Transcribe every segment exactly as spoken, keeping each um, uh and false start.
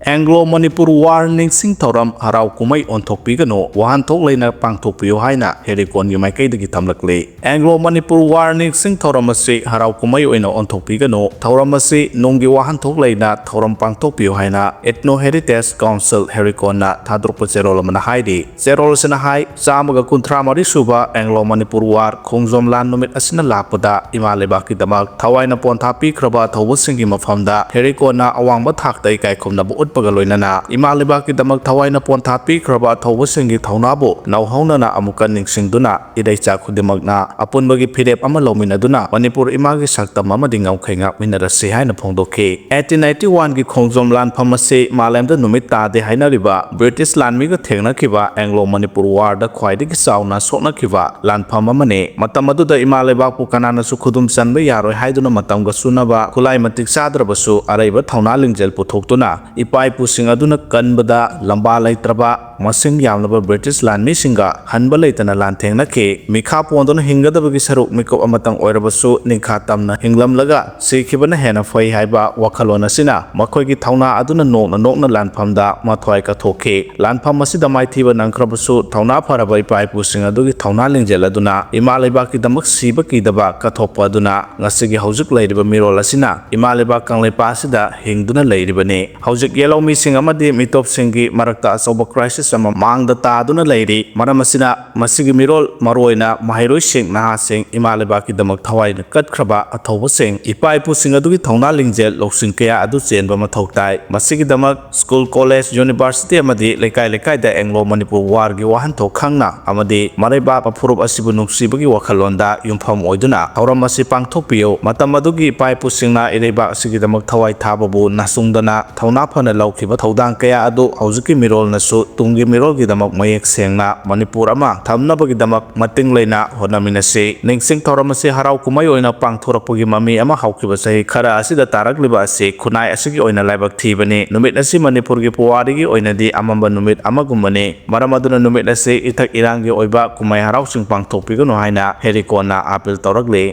Anglo Manipur war ꯅꯤꯡꯁꯤꯡ ꯊꯧꯔꯝ ꯍꯔꯥꯎ ꯀꯨꯝꯍꯩ ꯑꯣꯟꯊꯣꯛꯄꯤꯒꯅꯨ, ꯋꯥꯍꯟꯊꯣꯛ ꯂꯩꯅ ꯄꯥꯡꯊꯣꯛꯄꯤꯌꯨ ꯍꯥꯏꯅ ꯍꯦꯔꯤꯀꯣꯟꯒꯤ ꯃꯥꯏꯀꯩꯗꯒꯤ ꯊꯝꯂꯛꯂꯤ꯫ ꯑꯦꯡꯒ꯭ꯂꯣ ꯃꯅꯤꯄꯨꯔ ꯋꯥꯔ ꯅꯤꯡꯁꯤꯡ ꯊꯧꯔꯝ ꯑꯁꯤ ꯍꯔꯥꯎ ꯀꯨꯝꯍꯩ ꯑꯣꯏꯅ ꯑꯣꯟꯊꯣꯛꯄꯤꯒꯅꯨ, ꯊꯧꯔꯝ ꯑꯁꯤ ꯅꯨꯡꯒꯤ ꯋꯥꯍꯟꯊꯣꯛ ꯂꯩꯅ ꯊꯧꯔꯝ ꯄꯥꯡꯊꯣꯛꯄꯤꯌꯨ ꯍꯥꯏꯅ Ethno Heritage Council ꯍꯦꯔꯤꯀꯣꯟꯅ ꯊꯥꯗꯣꯔꯛꯄ ꯆꯦꯔꯣꯜ ꯑꯃꯅ ꯍꯥꯏꯔꯤ꯫ ꯆꯦꯔꯣꯜ ꯑꯁꯤꯅ ꯍꯥꯏ, ꯆꯥꯝꯃꯒ ꯀꯨꯟꯊ꯭ꯔꯥ ꯃꯔꯤ ꯁꯨꯕ ꯑꯦꯡꯒ꯭ꯂꯣ ꯃꯅꯤꯄꯨꯔ ꯋꯥꯔ ꯈꯣꯡꯖꯣꯝ ꯂꯥꯟ ꯅꯨꯃꯤꯠ ꯑꯁꯤꯅ ꯂꯥꯛꯄꯗ ꯏꯃꯥ ꯂꯩꯕꯥꯛꯀꯤꯗꯃꯛ ꯊꯋꯥꯏꯅ ꯄꯣꯟꯊꯥ ꯄꯤꯈ꯭ꯔꯕ ꯑꯊꯧꯕꯁꯤꯡꯒꯤ ꯃꯐꯝꯗ ꯍꯦꯔꯤꯀꯣꯟꯅ ꯑꯋꯥꯡꯕ ꯊꯥꯛꯇ ꯏꯀꯥꯏ ꯈꯨꯝꯅꯕ ꯎꯠꯄꯒ ꯂꯣꯏꯅꯅ ꯏꯃꯥ ꯂꯩꯕꯥꯛꯀꯤꯗꯃꯛ ꯊꯋꯥꯏꯅ ꯄꯣꯟꯊꯥ ꯄꯤꯈ꯭ꯔꯕ ꯑꯊꯧꯕꯁꯤꯡꯒꯤ ꯊꯧꯅꯥꯕꯨ ꯅꯧꯍꯧꯅꯅ ꯑꯃꯨꯛꯀ ꯅꯤꯡꯁꯤꯡꯗꯨꯅ ꯏꯔꯩꯆꯥ ꯈꯨꯗꯤꯡꯃꯛꯅ ꯑꯄꯨꯟꯕꯒꯤ ꯐꯤꯔꯦꯞ ꯑꯃ ꯂꯧꯃꯤꯟꯅꯗꯨꯅ ꯃꯅꯤꯄꯨꯔ ꯏꯃꯥꯒꯤ ꯁꯛꯇꯝ ꯑꯃꯗꯤ ꯉꯝꯈꯩ ꯉꯥꯛꯃꯤꯟꯅꯔꯁꯤ ꯍꯥꯏꯅ ꯐꯣꯡꯗꯣꯛꯈꯤ꯫ ꯑꯩꯠꯇꯤꯟ ꯑꯩꯠꯇꯤ ꯋꯥꯟꯒꯤ ꯈꯣꯡꯖꯣꯝ ꯂꯥꯟꯐꯝ ꯑꯁꯤ ꯃꯥꯂꯦꯝꯗ ꯅꯨꯃꯤꯠ ꯇꯥꯗꯦ ꯍꯥꯏꯅꯔꯤꯕ ꯕ꯭ꯔꯤꯇꯤꯁ ꯂꯥꯟꯃꯤꯒ ꯊꯦꯡꯅꯈꯤꯕ ꯑꯦꯡꯒ꯭ꯂꯣ ꯃꯅꯤꯄꯨꯔ ꯋꯥꯔꯗ ꯈ꯭ꯋꯥꯏꯗꯒꯤ ꯆꯥꯎꯅ ꯁꯣꯛꯅꯈꯤꯕ ꯂꯥꯟꯐꯝ ꯑꯃꯅꯤ꯫ ꯃꯇꯝ ꯑꯗꯨꯗ ꯏꯃꯥ ꯂꯩꯕꯥꯛꯄꯨ ꯀꯅꯥꯅꯁꯨ ꯈꯨꯗꯨꯝ ꯆꯟꯕ ꯌꯥꯔꯣꯏ ꯍꯥꯏꯗꯨꯅ ꯃꯇꯝꯒ ꯆꯨꯅꯕ ꯈꯨꯠꯂꯥꯏ ꯃꯇꯤꯛ ꯆꯥꯗ꯭ꯔꯕꯁꯨ ꯑꯔꯩꯕ ꯊꯧꯅꯥ ꯂꯤꯡꯖꯦꯜ ꯄꯨꯊꯣꯛꯇꯨꯅ ꯏꯄꯥ ꯏꯄꯨꯁꯤꯡ ꯑꯗꯨꯅ ꯀꯟꯕꯗ ꯂꯝꯕꯥ ꯂꯩꯇ꯭ꯔꯕ ꯃꯁꯤꯡ ꯌꯥꯝꯂꯕ ꯕ꯭ꯔꯤꯇꯤꯁ ꯂꯥꯟꯃꯤꯁꯤꯡꯒ ꯍꯟꯕ ꯂꯩꯇꯅ ꯂꯥꯟꯊꯦꯡꯅꯈꯤ꯫ ꯃꯤꯈꯥ ꯄꯣꯟꯗꯨꯅ ꯍꯤꯡꯒꯗꯕꯒꯤ ꯁꯔꯨꯛ ꯃꯤꯀꯨꯞ ꯑꯃꯇꯪ ꯑꯣꯏꯔꯕꯁꯨ ꯅꯤꯡꯈꯥ ꯇꯝꯅ ꯍꯤꯡꯂꯝꯂꯒ ꯁꯤꯈꯤꯕꯅ ꯍꯦꯟꯅ ꯐꯩ ꯍꯥꯏꯕ ꯋꯥꯈꯜꯂꯣꯟ ꯑꯁꯤꯅ ꯃꯈꯣꯏꯒꯤ ꯊꯧꯅꯥ ꯑꯗꯨꯅ ꯅꯣꯛꯅ ꯅꯣꯛꯅ ꯂꯥꯟꯐꯝꯗ ꯃꯊ꯭ꯋꯥꯏ ꯀꯠꯊꯣꯛꯈꯤ꯫ ꯂꯥꯟꯐꯝ ꯑꯁꯤꯗ ꯃꯥꯏꯊꯤꯕ ꯅꯪꯈ꯭ꯔꯕꯁꯨ ꯊꯧꯅꯥ ꯐꯔꯕ ꯏꯄꯥ ꯏꯄꯨꯁꯤꯡ ꯑꯗꯨꯒꯤ ꯊꯧꯅꯥ ꯂꯤꯡꯖꯦꯜ ꯑꯗꯨꯅ ꯏꯃꯥ ꯂꯩꯕꯥꯛꯀꯤꯗꯃꯛ ꯁꯤꯕ ꯀꯤꯗꯕ ꯀꯠꯊꯣꯛꯄ ꯑꯗꯨꯅ ꯉꯁꯤꯒꯤ ꯍꯧꯖꯤꯛ ꯂꯩꯔꯤꯕ ꯃꯤꯔꯣꯜ ꯑꯁꯤꯅ ꯏꯃꯥ ꯂꯩꯕꯥꯛ ꯀꯪꯂꯩꯄꯥꯛ ꯑꯁꯤꯗ ꯍꯤꯡꯗꯨꯅ ꯂꯩꯔꯤꯕꯅꯤ꯫ ꯍꯧꯖꯤꯛ ꯌꯦꯜꯍꯧꯃꯤꯁꯤꯡ ꯑꯃꯗꯤ ꯃꯤꯇꯣꯞꯁꯤꯡꯒꯤ ꯃꯔꯛꯇ ꯑꯆꯧꯕ crisis ꯑꯃ ꯃꯥꯡꯗ ꯇꯥꯗꯨꯅ ꯂꯩꯔꯤ꯫ ꯃꯔꯝ ꯑꯁꯤꯅ ꯃꯁꯤꯒꯤ ꯃꯤꯔꯣꯜ, ꯃꯔꯨꯑꯣꯏꯅ ꯃꯍꯩꯔꯣꯏꯁꯤꯡ, ꯅꯍꯥꯁꯤꯡ, ꯏꯃꯥ ꯂꯩꯕꯥꯛꯀꯤꯗꯃꯛ ꯊꯋꯥꯏꯅ ꯀꯠꯈ꯭ꯔꯕ ꯑꯊꯧꯕꯁꯤꯡ, ꯏꯄꯥ ꯏꯄꯨꯁꯤꯡ ꯑꯗꯨꯒꯤ ꯊꯧꯅꯥ ꯂꯤꯡꯖꯦꯜ ꯂꯧꯁꯤꯡ ꯀꯌꯥ ꯑꯗꯨ ꯆꯦꯟꯕ ꯃꯊꯧ ꯇꯥꯏ꯫ ꯃꯁꯤꯒꯤꯗꯃꯛ ꯁ꯭ꯀꯨꯜ, ꯀꯣꯂꯦꯖ, ꯌꯨꯅꯤꯚꯔꯁꯤꯇꯤ ꯑꯃꯗꯤ ꯂꯩꯀꯥꯏ ꯂꯩꯀꯥꯏꯗ ꯑꯦꯡꯒ꯭ꯂꯣ ꯃꯅꯤꯄꯨꯔ ꯋꯥꯔꯒꯤ ꯋꯥꯍꯟꯊꯣꯛ ꯈꯪꯅ ꯑꯃꯗꯤ ꯃꯔꯩꯕꯥꯛ ꯐꯨꯔꯨꯞ ꯑꯁꯤꯕꯨ ꯅꯨꯡꯁꯤꯕꯒꯤ ꯋꯥꯈꯜꯂꯣꯟꯗ ꯌꯨꯝꯐꯝ ꯑꯣꯏꯗꯨꯅ ꯊꯧꯔꯝ ꯑꯁꯤ ꯄꯥꯡꯊꯣꯛꯄꯤꯌꯨ꯫ ꯃꯇꯝ ꯑꯗꯨꯒꯤ ꯏꯄꯥ ꯏꯄꯨꯁꯤꯡꯅ ꯏꯔꯩꯕꯥꯛ ꯑꯁꯤꯒꯤꯗꯃꯛ ꯊꯋꯥꯏ ꯊꯥꯕꯕꯨ ꯅꯥꯆꯨꯡꯗꯅ ꯊꯧꯅꯥ ꯐꯅ ꯂꯧꯈꯤꯕ ꯊꯧꯗꯥꯡ ꯀꯌꯥ ꯑꯗꯨ ꯍꯧꯖꯤꯛꯀꯤ ꯃꯤꯔꯣꯜꯅꯁꯨ ꯇꯨꯡꯒꯤ ꯃꯤꯔꯣꯜꯒꯤꯗꯃꯛ ꯃꯌꯦꯛ ꯁꯦꯡꯅ ꯃꯅꯤꯄꯨꯔ ꯑꯃ ꯊꯝꯅꯕꯒꯤꯗꯃꯛ ꯃꯇꯤꯡ ꯂꯩꯅ ꯍꯣꯠꯅꯃꯤꯟꯅꯁꯤ꯫ ꯅꯤꯡꯁꯤꯡ ꯊꯧꯔꯝ ꯑꯁꯤ ꯍꯔꯥꯎ ꯀꯨꯝꯍꯩ ꯑꯣꯏꯅ ꯄꯥꯡꯊꯣꯔꯛꯄꯒꯤ ꯃꯃꯤ ꯑꯃ ꯍꯧꯈꯤꯕ ꯆꯍꯤ ꯈꯔ ꯑꯁꯤꯗ ꯇꯥꯔꯛꯂꯤꯕ ꯑꯁꯤ ꯈꯨꯟꯅꯥꯏ ꯑꯁꯤꯒꯤ ꯑꯣꯏꯅ ꯂꯥꯏꯕꯛ ꯊꯤꯕꯅꯤ꯫ ꯅꯨꯃꯤꯠ ꯑꯁꯤ ꯃꯅꯤꯄꯨꯔꯒꯤ ꯄꯨꯋꯥꯔꯤꯒꯤ ꯑꯣꯏꯅꯗꯤ ꯑꯃꯝꯕ ꯅꯨꯃꯤꯠ ꯑꯃꯒꯨꯝꯕꯅꯤ꯫ ꯃꯔꯝ ꯑꯗꯨꯅ ꯅꯨꯃꯤꯠ ꯑꯁꯤ ꯏꯊꯛ ꯏꯔꯥꯡꯒꯤ ꯑꯣꯏꯕ ꯀꯨꯝꯍꯩ ꯍꯔꯥꯎꯁꯤꯡ ꯄꯥꯡꯊꯣꯛꯄꯤꯒꯅꯨ ꯍꯥꯏꯅ ꯍꯦꯔꯤꯀꯣꯟꯅ ꯑꯥꯄꯤꯜ ꯇꯧꯔꯛꯂꯤ꯫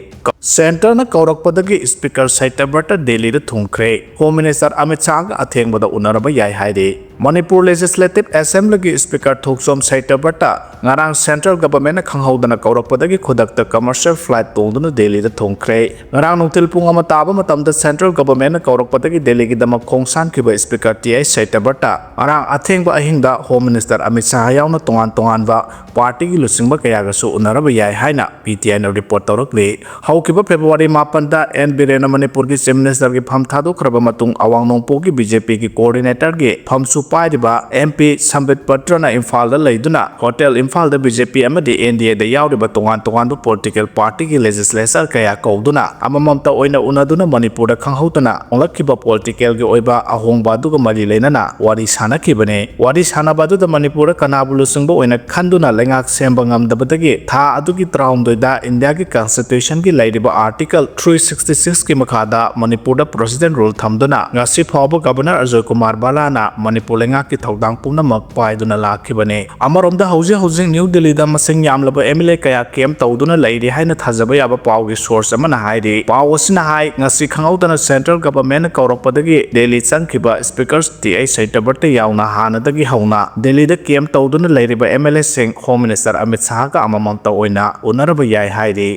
ꯁꯦꯟꯇꯔꯅ ꯀꯧꯔꯛꯄꯗꯒꯤ ꯁ꯭ꯄꯤꯀꯔ ꯁꯇ꯭ꯌꯕ꯭ꯔꯇ ꯗꯦꯜꯂꯤꯗ ꯊꯨꯡꯈ꯭ꯔꯦ꯫ ꯍꯣꯝ ꯃꯤꯅꯤꯁꯇꯔ ꯑꯃꯤꯠ ꯁꯥꯍꯒ ꯑꯊꯦꯡꯕꯗ ꯎꯅꯔꯕ ꯌꯥꯏ ꯍꯥꯏꯔꯤ꯫ ꯃꯅꯤꯄꯨꯔ ꯂꯦꯖꯤꯁꯂꯦꯇꯤꯚ ꯑꯦꯁꯦꯝꯕ꯭ꯂꯤꯒꯤ ꯁ꯭ꯄꯤꯀꯔ ꯊꯣꯛꯆꯣꯝ ꯁꯇ꯭ꯌꯕ꯭ꯔꯇ ꯉꯔꯥꯡ ꯁꯦꯟꯇ꯭ꯔꯦꯜ ꯒꯚꯔꯟꯃꯦꯟꯠꯅ ꯈꯪꯍꯧꯗꯅ ꯀꯧꯔꯛꯄꯗꯒꯤ ꯈꯨꯗꯛꯇ ꯀꯃꯔꯁꯤꯌꯦꯜ ꯐ꯭ꯂꯥꯏꯠ ꯇꯣꯡꯗꯨꯅ ꯗꯦꯜꯂꯤꯗ ꯊꯨꯡꯈ꯭ꯔꯦ꯫ ꯉꯔꯥꯡ ꯅꯨꯡꯊꯤꯜ ꯄꯨꯡ ꯑꯃ ꯇꯥꯕ ꯃꯇꯝꯗ ꯁꯦꯟꯇ꯭ꯔꯦꯜ ꯒꯚꯔꯟꯃꯦꯟꯠꯅ ꯀꯧꯔꯛꯄꯗꯒꯤ ꯗꯦꯜꯂꯤꯒꯤꯗꯃꯛ ꯈꯣꯡꯁꯥꯟꯈꯤꯕ ꯁ꯭ꯄꯤꯀꯔ ꯇꯤ ꯑꯥꯏ ꯁꯇ꯭ꯌꯕ꯭ꯔꯇ ꯉꯔꯥꯡ ꯑꯊꯦꯡꯕ ꯑꯍꯤꯡꯗ ꯍꯣꯝ ꯃꯤꯅꯤꯁꯇꯔ ꯑꯃꯤꯠ ꯁꯥꯍ ꯌꯥꯎꯅ ꯇꯣꯉꯥꯟ ꯇꯣꯉꯥꯟꯕ ꯄꯥꯔꯇꯤꯒꯤ ꯂꯨꯆꯤꯡꯕ ꯀꯌꯥꯒꯁꯨ ꯎꯅꯔꯕ ꯌꯥꯏ ꯍꯥꯏꯅ ꯄꯤ ꯇꯤ ꯑꯥꯏꯅ ꯔꯤꯄꯣꯔꯠ ꯇꯧꯔꯛꯂꯤ꯫ ꯍꯧꯈꯤꯕ ꯐꯦꯕ꯭ꯔꯨꯋꯥꯔꯤ ꯃꯥꯄꯟꯗ ꯑꯦꯟ ꯕꯤꯔꯦꯟꯅ ꯃꯅꯤꯄꯨꯔꯒꯤ ꯆꯤꯐ ꯃꯤꯅꯤꯁꯇꯔꯒꯤ ꯐꯝ ꯊꯥꯗꯣꯛꯈ꯭ꯔꯕ ꯃꯇꯨꯡ ꯑꯋꯥꯡ ꯅꯣꯡꯄꯣꯛꯀꯤ ꯕꯤ ꯖꯦ ꯄꯤꯒꯤ ꯀꯣꯑꯣꯔꯗꯤꯅꯦꯇꯔꯒꯤ ꯐꯝꯁꯨ ꯄꯥꯏꯔꯤꯕ ꯑꯦꯝ ꯄꯤ ꯁꯝꯕꯤꯠ ꯄꯇ꯭ꯔꯅ ꯏꯝꯐꯥꯜꯗ ꯂꯩꯗꯨꯅ ꯍꯣꯇꯦꯜ ꯏꯝꯐꯥꯜꯗ ꯕꯤ ꯖꯦ ꯄꯤ ꯑꯃꯗꯤ ꯑꯦꯟ ꯗꯤ ꯑꯦꯗ ꯌꯥꯎꯔꯤꯕ ꯇꯣꯉꯥꯟ ꯇꯣꯉꯥꯟꯕ ꯄꯣꯂꯤꯇꯤꯀꯦꯜ ꯄꯥꯔꯇꯤꯒꯤ ꯂꯦꯖꯤꯁꯂꯦꯆꯔ ꯀꯌꯥ ꯀꯧꯗꯨꯅ ꯑꯃꯃꯝꯇ ꯑꯣꯏꯅ ꯎꯅꯗꯨꯅ ꯃꯅꯤꯄꯨꯔꯗ ꯈꯪꯍꯧꯗꯅ ꯍꯣꯡꯂꯛꯈꯤꯕ ꯄꯣꯂꯤꯇꯤꯀꯦꯜꯒꯤ ꯑꯣꯏꯕ ꯑꯍꯣꯡꯕ ꯑꯗꯨꯒ ꯃꯔꯤ ꯂꯩꯅꯅ ꯋꯥꯔꯤ ꯁꯥꯅꯈꯤꯕꯅꯤ꯫ ꯋꯥꯔꯤ ꯁꯥꯅꯕ ꯑꯗꯨꯗ ꯃꯅꯤꯄꯨꯔꯗ ꯀꯅꯥꯕꯨ ꯂꯨꯆꯤꯡꯕ ꯑꯣꯏꯅ ꯈꯟꯗꯨꯅ ꯂꯩꯉꯥꯛ ꯁꯦꯝꯕ ꯉꯝꯗꯕꯗꯒꯤ ꯊꯥ ꯑꯗꯨꯒꯤ ꯇꯔꯥꯍꯨꯝꯗꯣꯏꯗ ꯏꯟꯗꯤꯌꯥꯒꯤ ꯀꯟꯁꯇꯤꯇ꯭ꯌꯨꯁꯟꯒꯤ ꯂꯩꯔꯤꯕ ꯑꯥꯔꯇꯤꯀꯜ ꯊ꯭ꯔꯤ ꯁꯤꯛꯁꯇꯤ ꯁꯤꯛꯁꯀꯤ ꯃꯈꯥꯗ ꯃꯅꯤꯄꯨꯔꯗ ꯄ꯭ꯔꯦꯁꯤꯗꯦꯟ ꯔꯨꯜ ꯊꯝꯗꯨꯅ ꯉꯁꯤ ꯐꯥꯎꯕ ꯒꯚꯔꯅꯔ ꯑꯖꯣꯏ ꯀꯨꯃꯥꯔ ꯕꯂꯥꯅ ꯃꯅꯤꯄꯨꯔ ꯂꯩꯉꯥꯛꯀꯤ ꯊꯧꯗꯥꯡ ꯄꯨꯝꯅꯃꯛ ꯄꯥꯏꯗꯨꯅ ꯂꯥꯛꯈꯤꯕꯅꯤ꯫ ꯑꯃꯔꯣꯝꯗ ꯍꯧꯖꯤꯛ ꯍꯧꯖꯤꯛ ꯅ꯭ꯌꯨ ꯗꯤꯜꯂꯤꯗ ꯃꯁꯤꯡ ꯌꯥꯝꯂꯕ ꯑꯦꯝ ꯑꯦꯜ ꯑꯦ ꯀꯌꯥ ꯀꯦꯝꯞ ꯇꯧꯗꯨꯅ ꯂꯩꯔꯤ ꯍꯥꯏꯅ ꯊꯥꯖꯕ ꯌꯥꯕ ꯄꯥꯎꯒꯤ ꯁꯣꯔꯁ ꯑꯃꯅ ꯍꯥꯏꯔꯤ꯫ ꯄꯥꯎ ꯑꯁꯤꯅ ꯍꯥꯏ, ꯉꯁꯤ ꯈꯪꯍꯧꯗꯅ ꯁꯦꯟꯇ꯭ꯔꯦꯜ ꯒꯚꯔꯟꯃꯦꯟꯠꯅ ꯀꯧꯔꯛꯄꯗꯒꯤ ꯗꯦꯜꯂꯤ ꯆꯪꯈꯤꯕ ꯁ꯭ꯄꯤꯀꯔ ꯇꯤ ꯑꯥꯏ ꯁꯇ꯭ꯌꯕ꯭ꯔꯇ ꯌꯥꯎꯅ ꯍꯥꯟꯅꯗꯒꯤ ꯍꯧꯅ ꯗꯦꯜꯂꯤꯗ ꯀꯦꯝꯞ ꯇꯧꯗꯨꯅ ꯂꯩꯔꯤꯕ ꯑꯦꯝ ꯑꯦꯜ ꯑꯦꯁꯤꯡ ꯍꯣꯝ ꯃꯤꯅꯤꯁꯇꯔ ꯑꯃꯤꯠ ꯁꯥꯍꯒ ꯑꯃꯃꯝꯇ ꯑꯣꯏꯅ ꯎꯅꯔꯕ ꯌꯥꯏ ꯍꯥꯏꯔꯤ꯫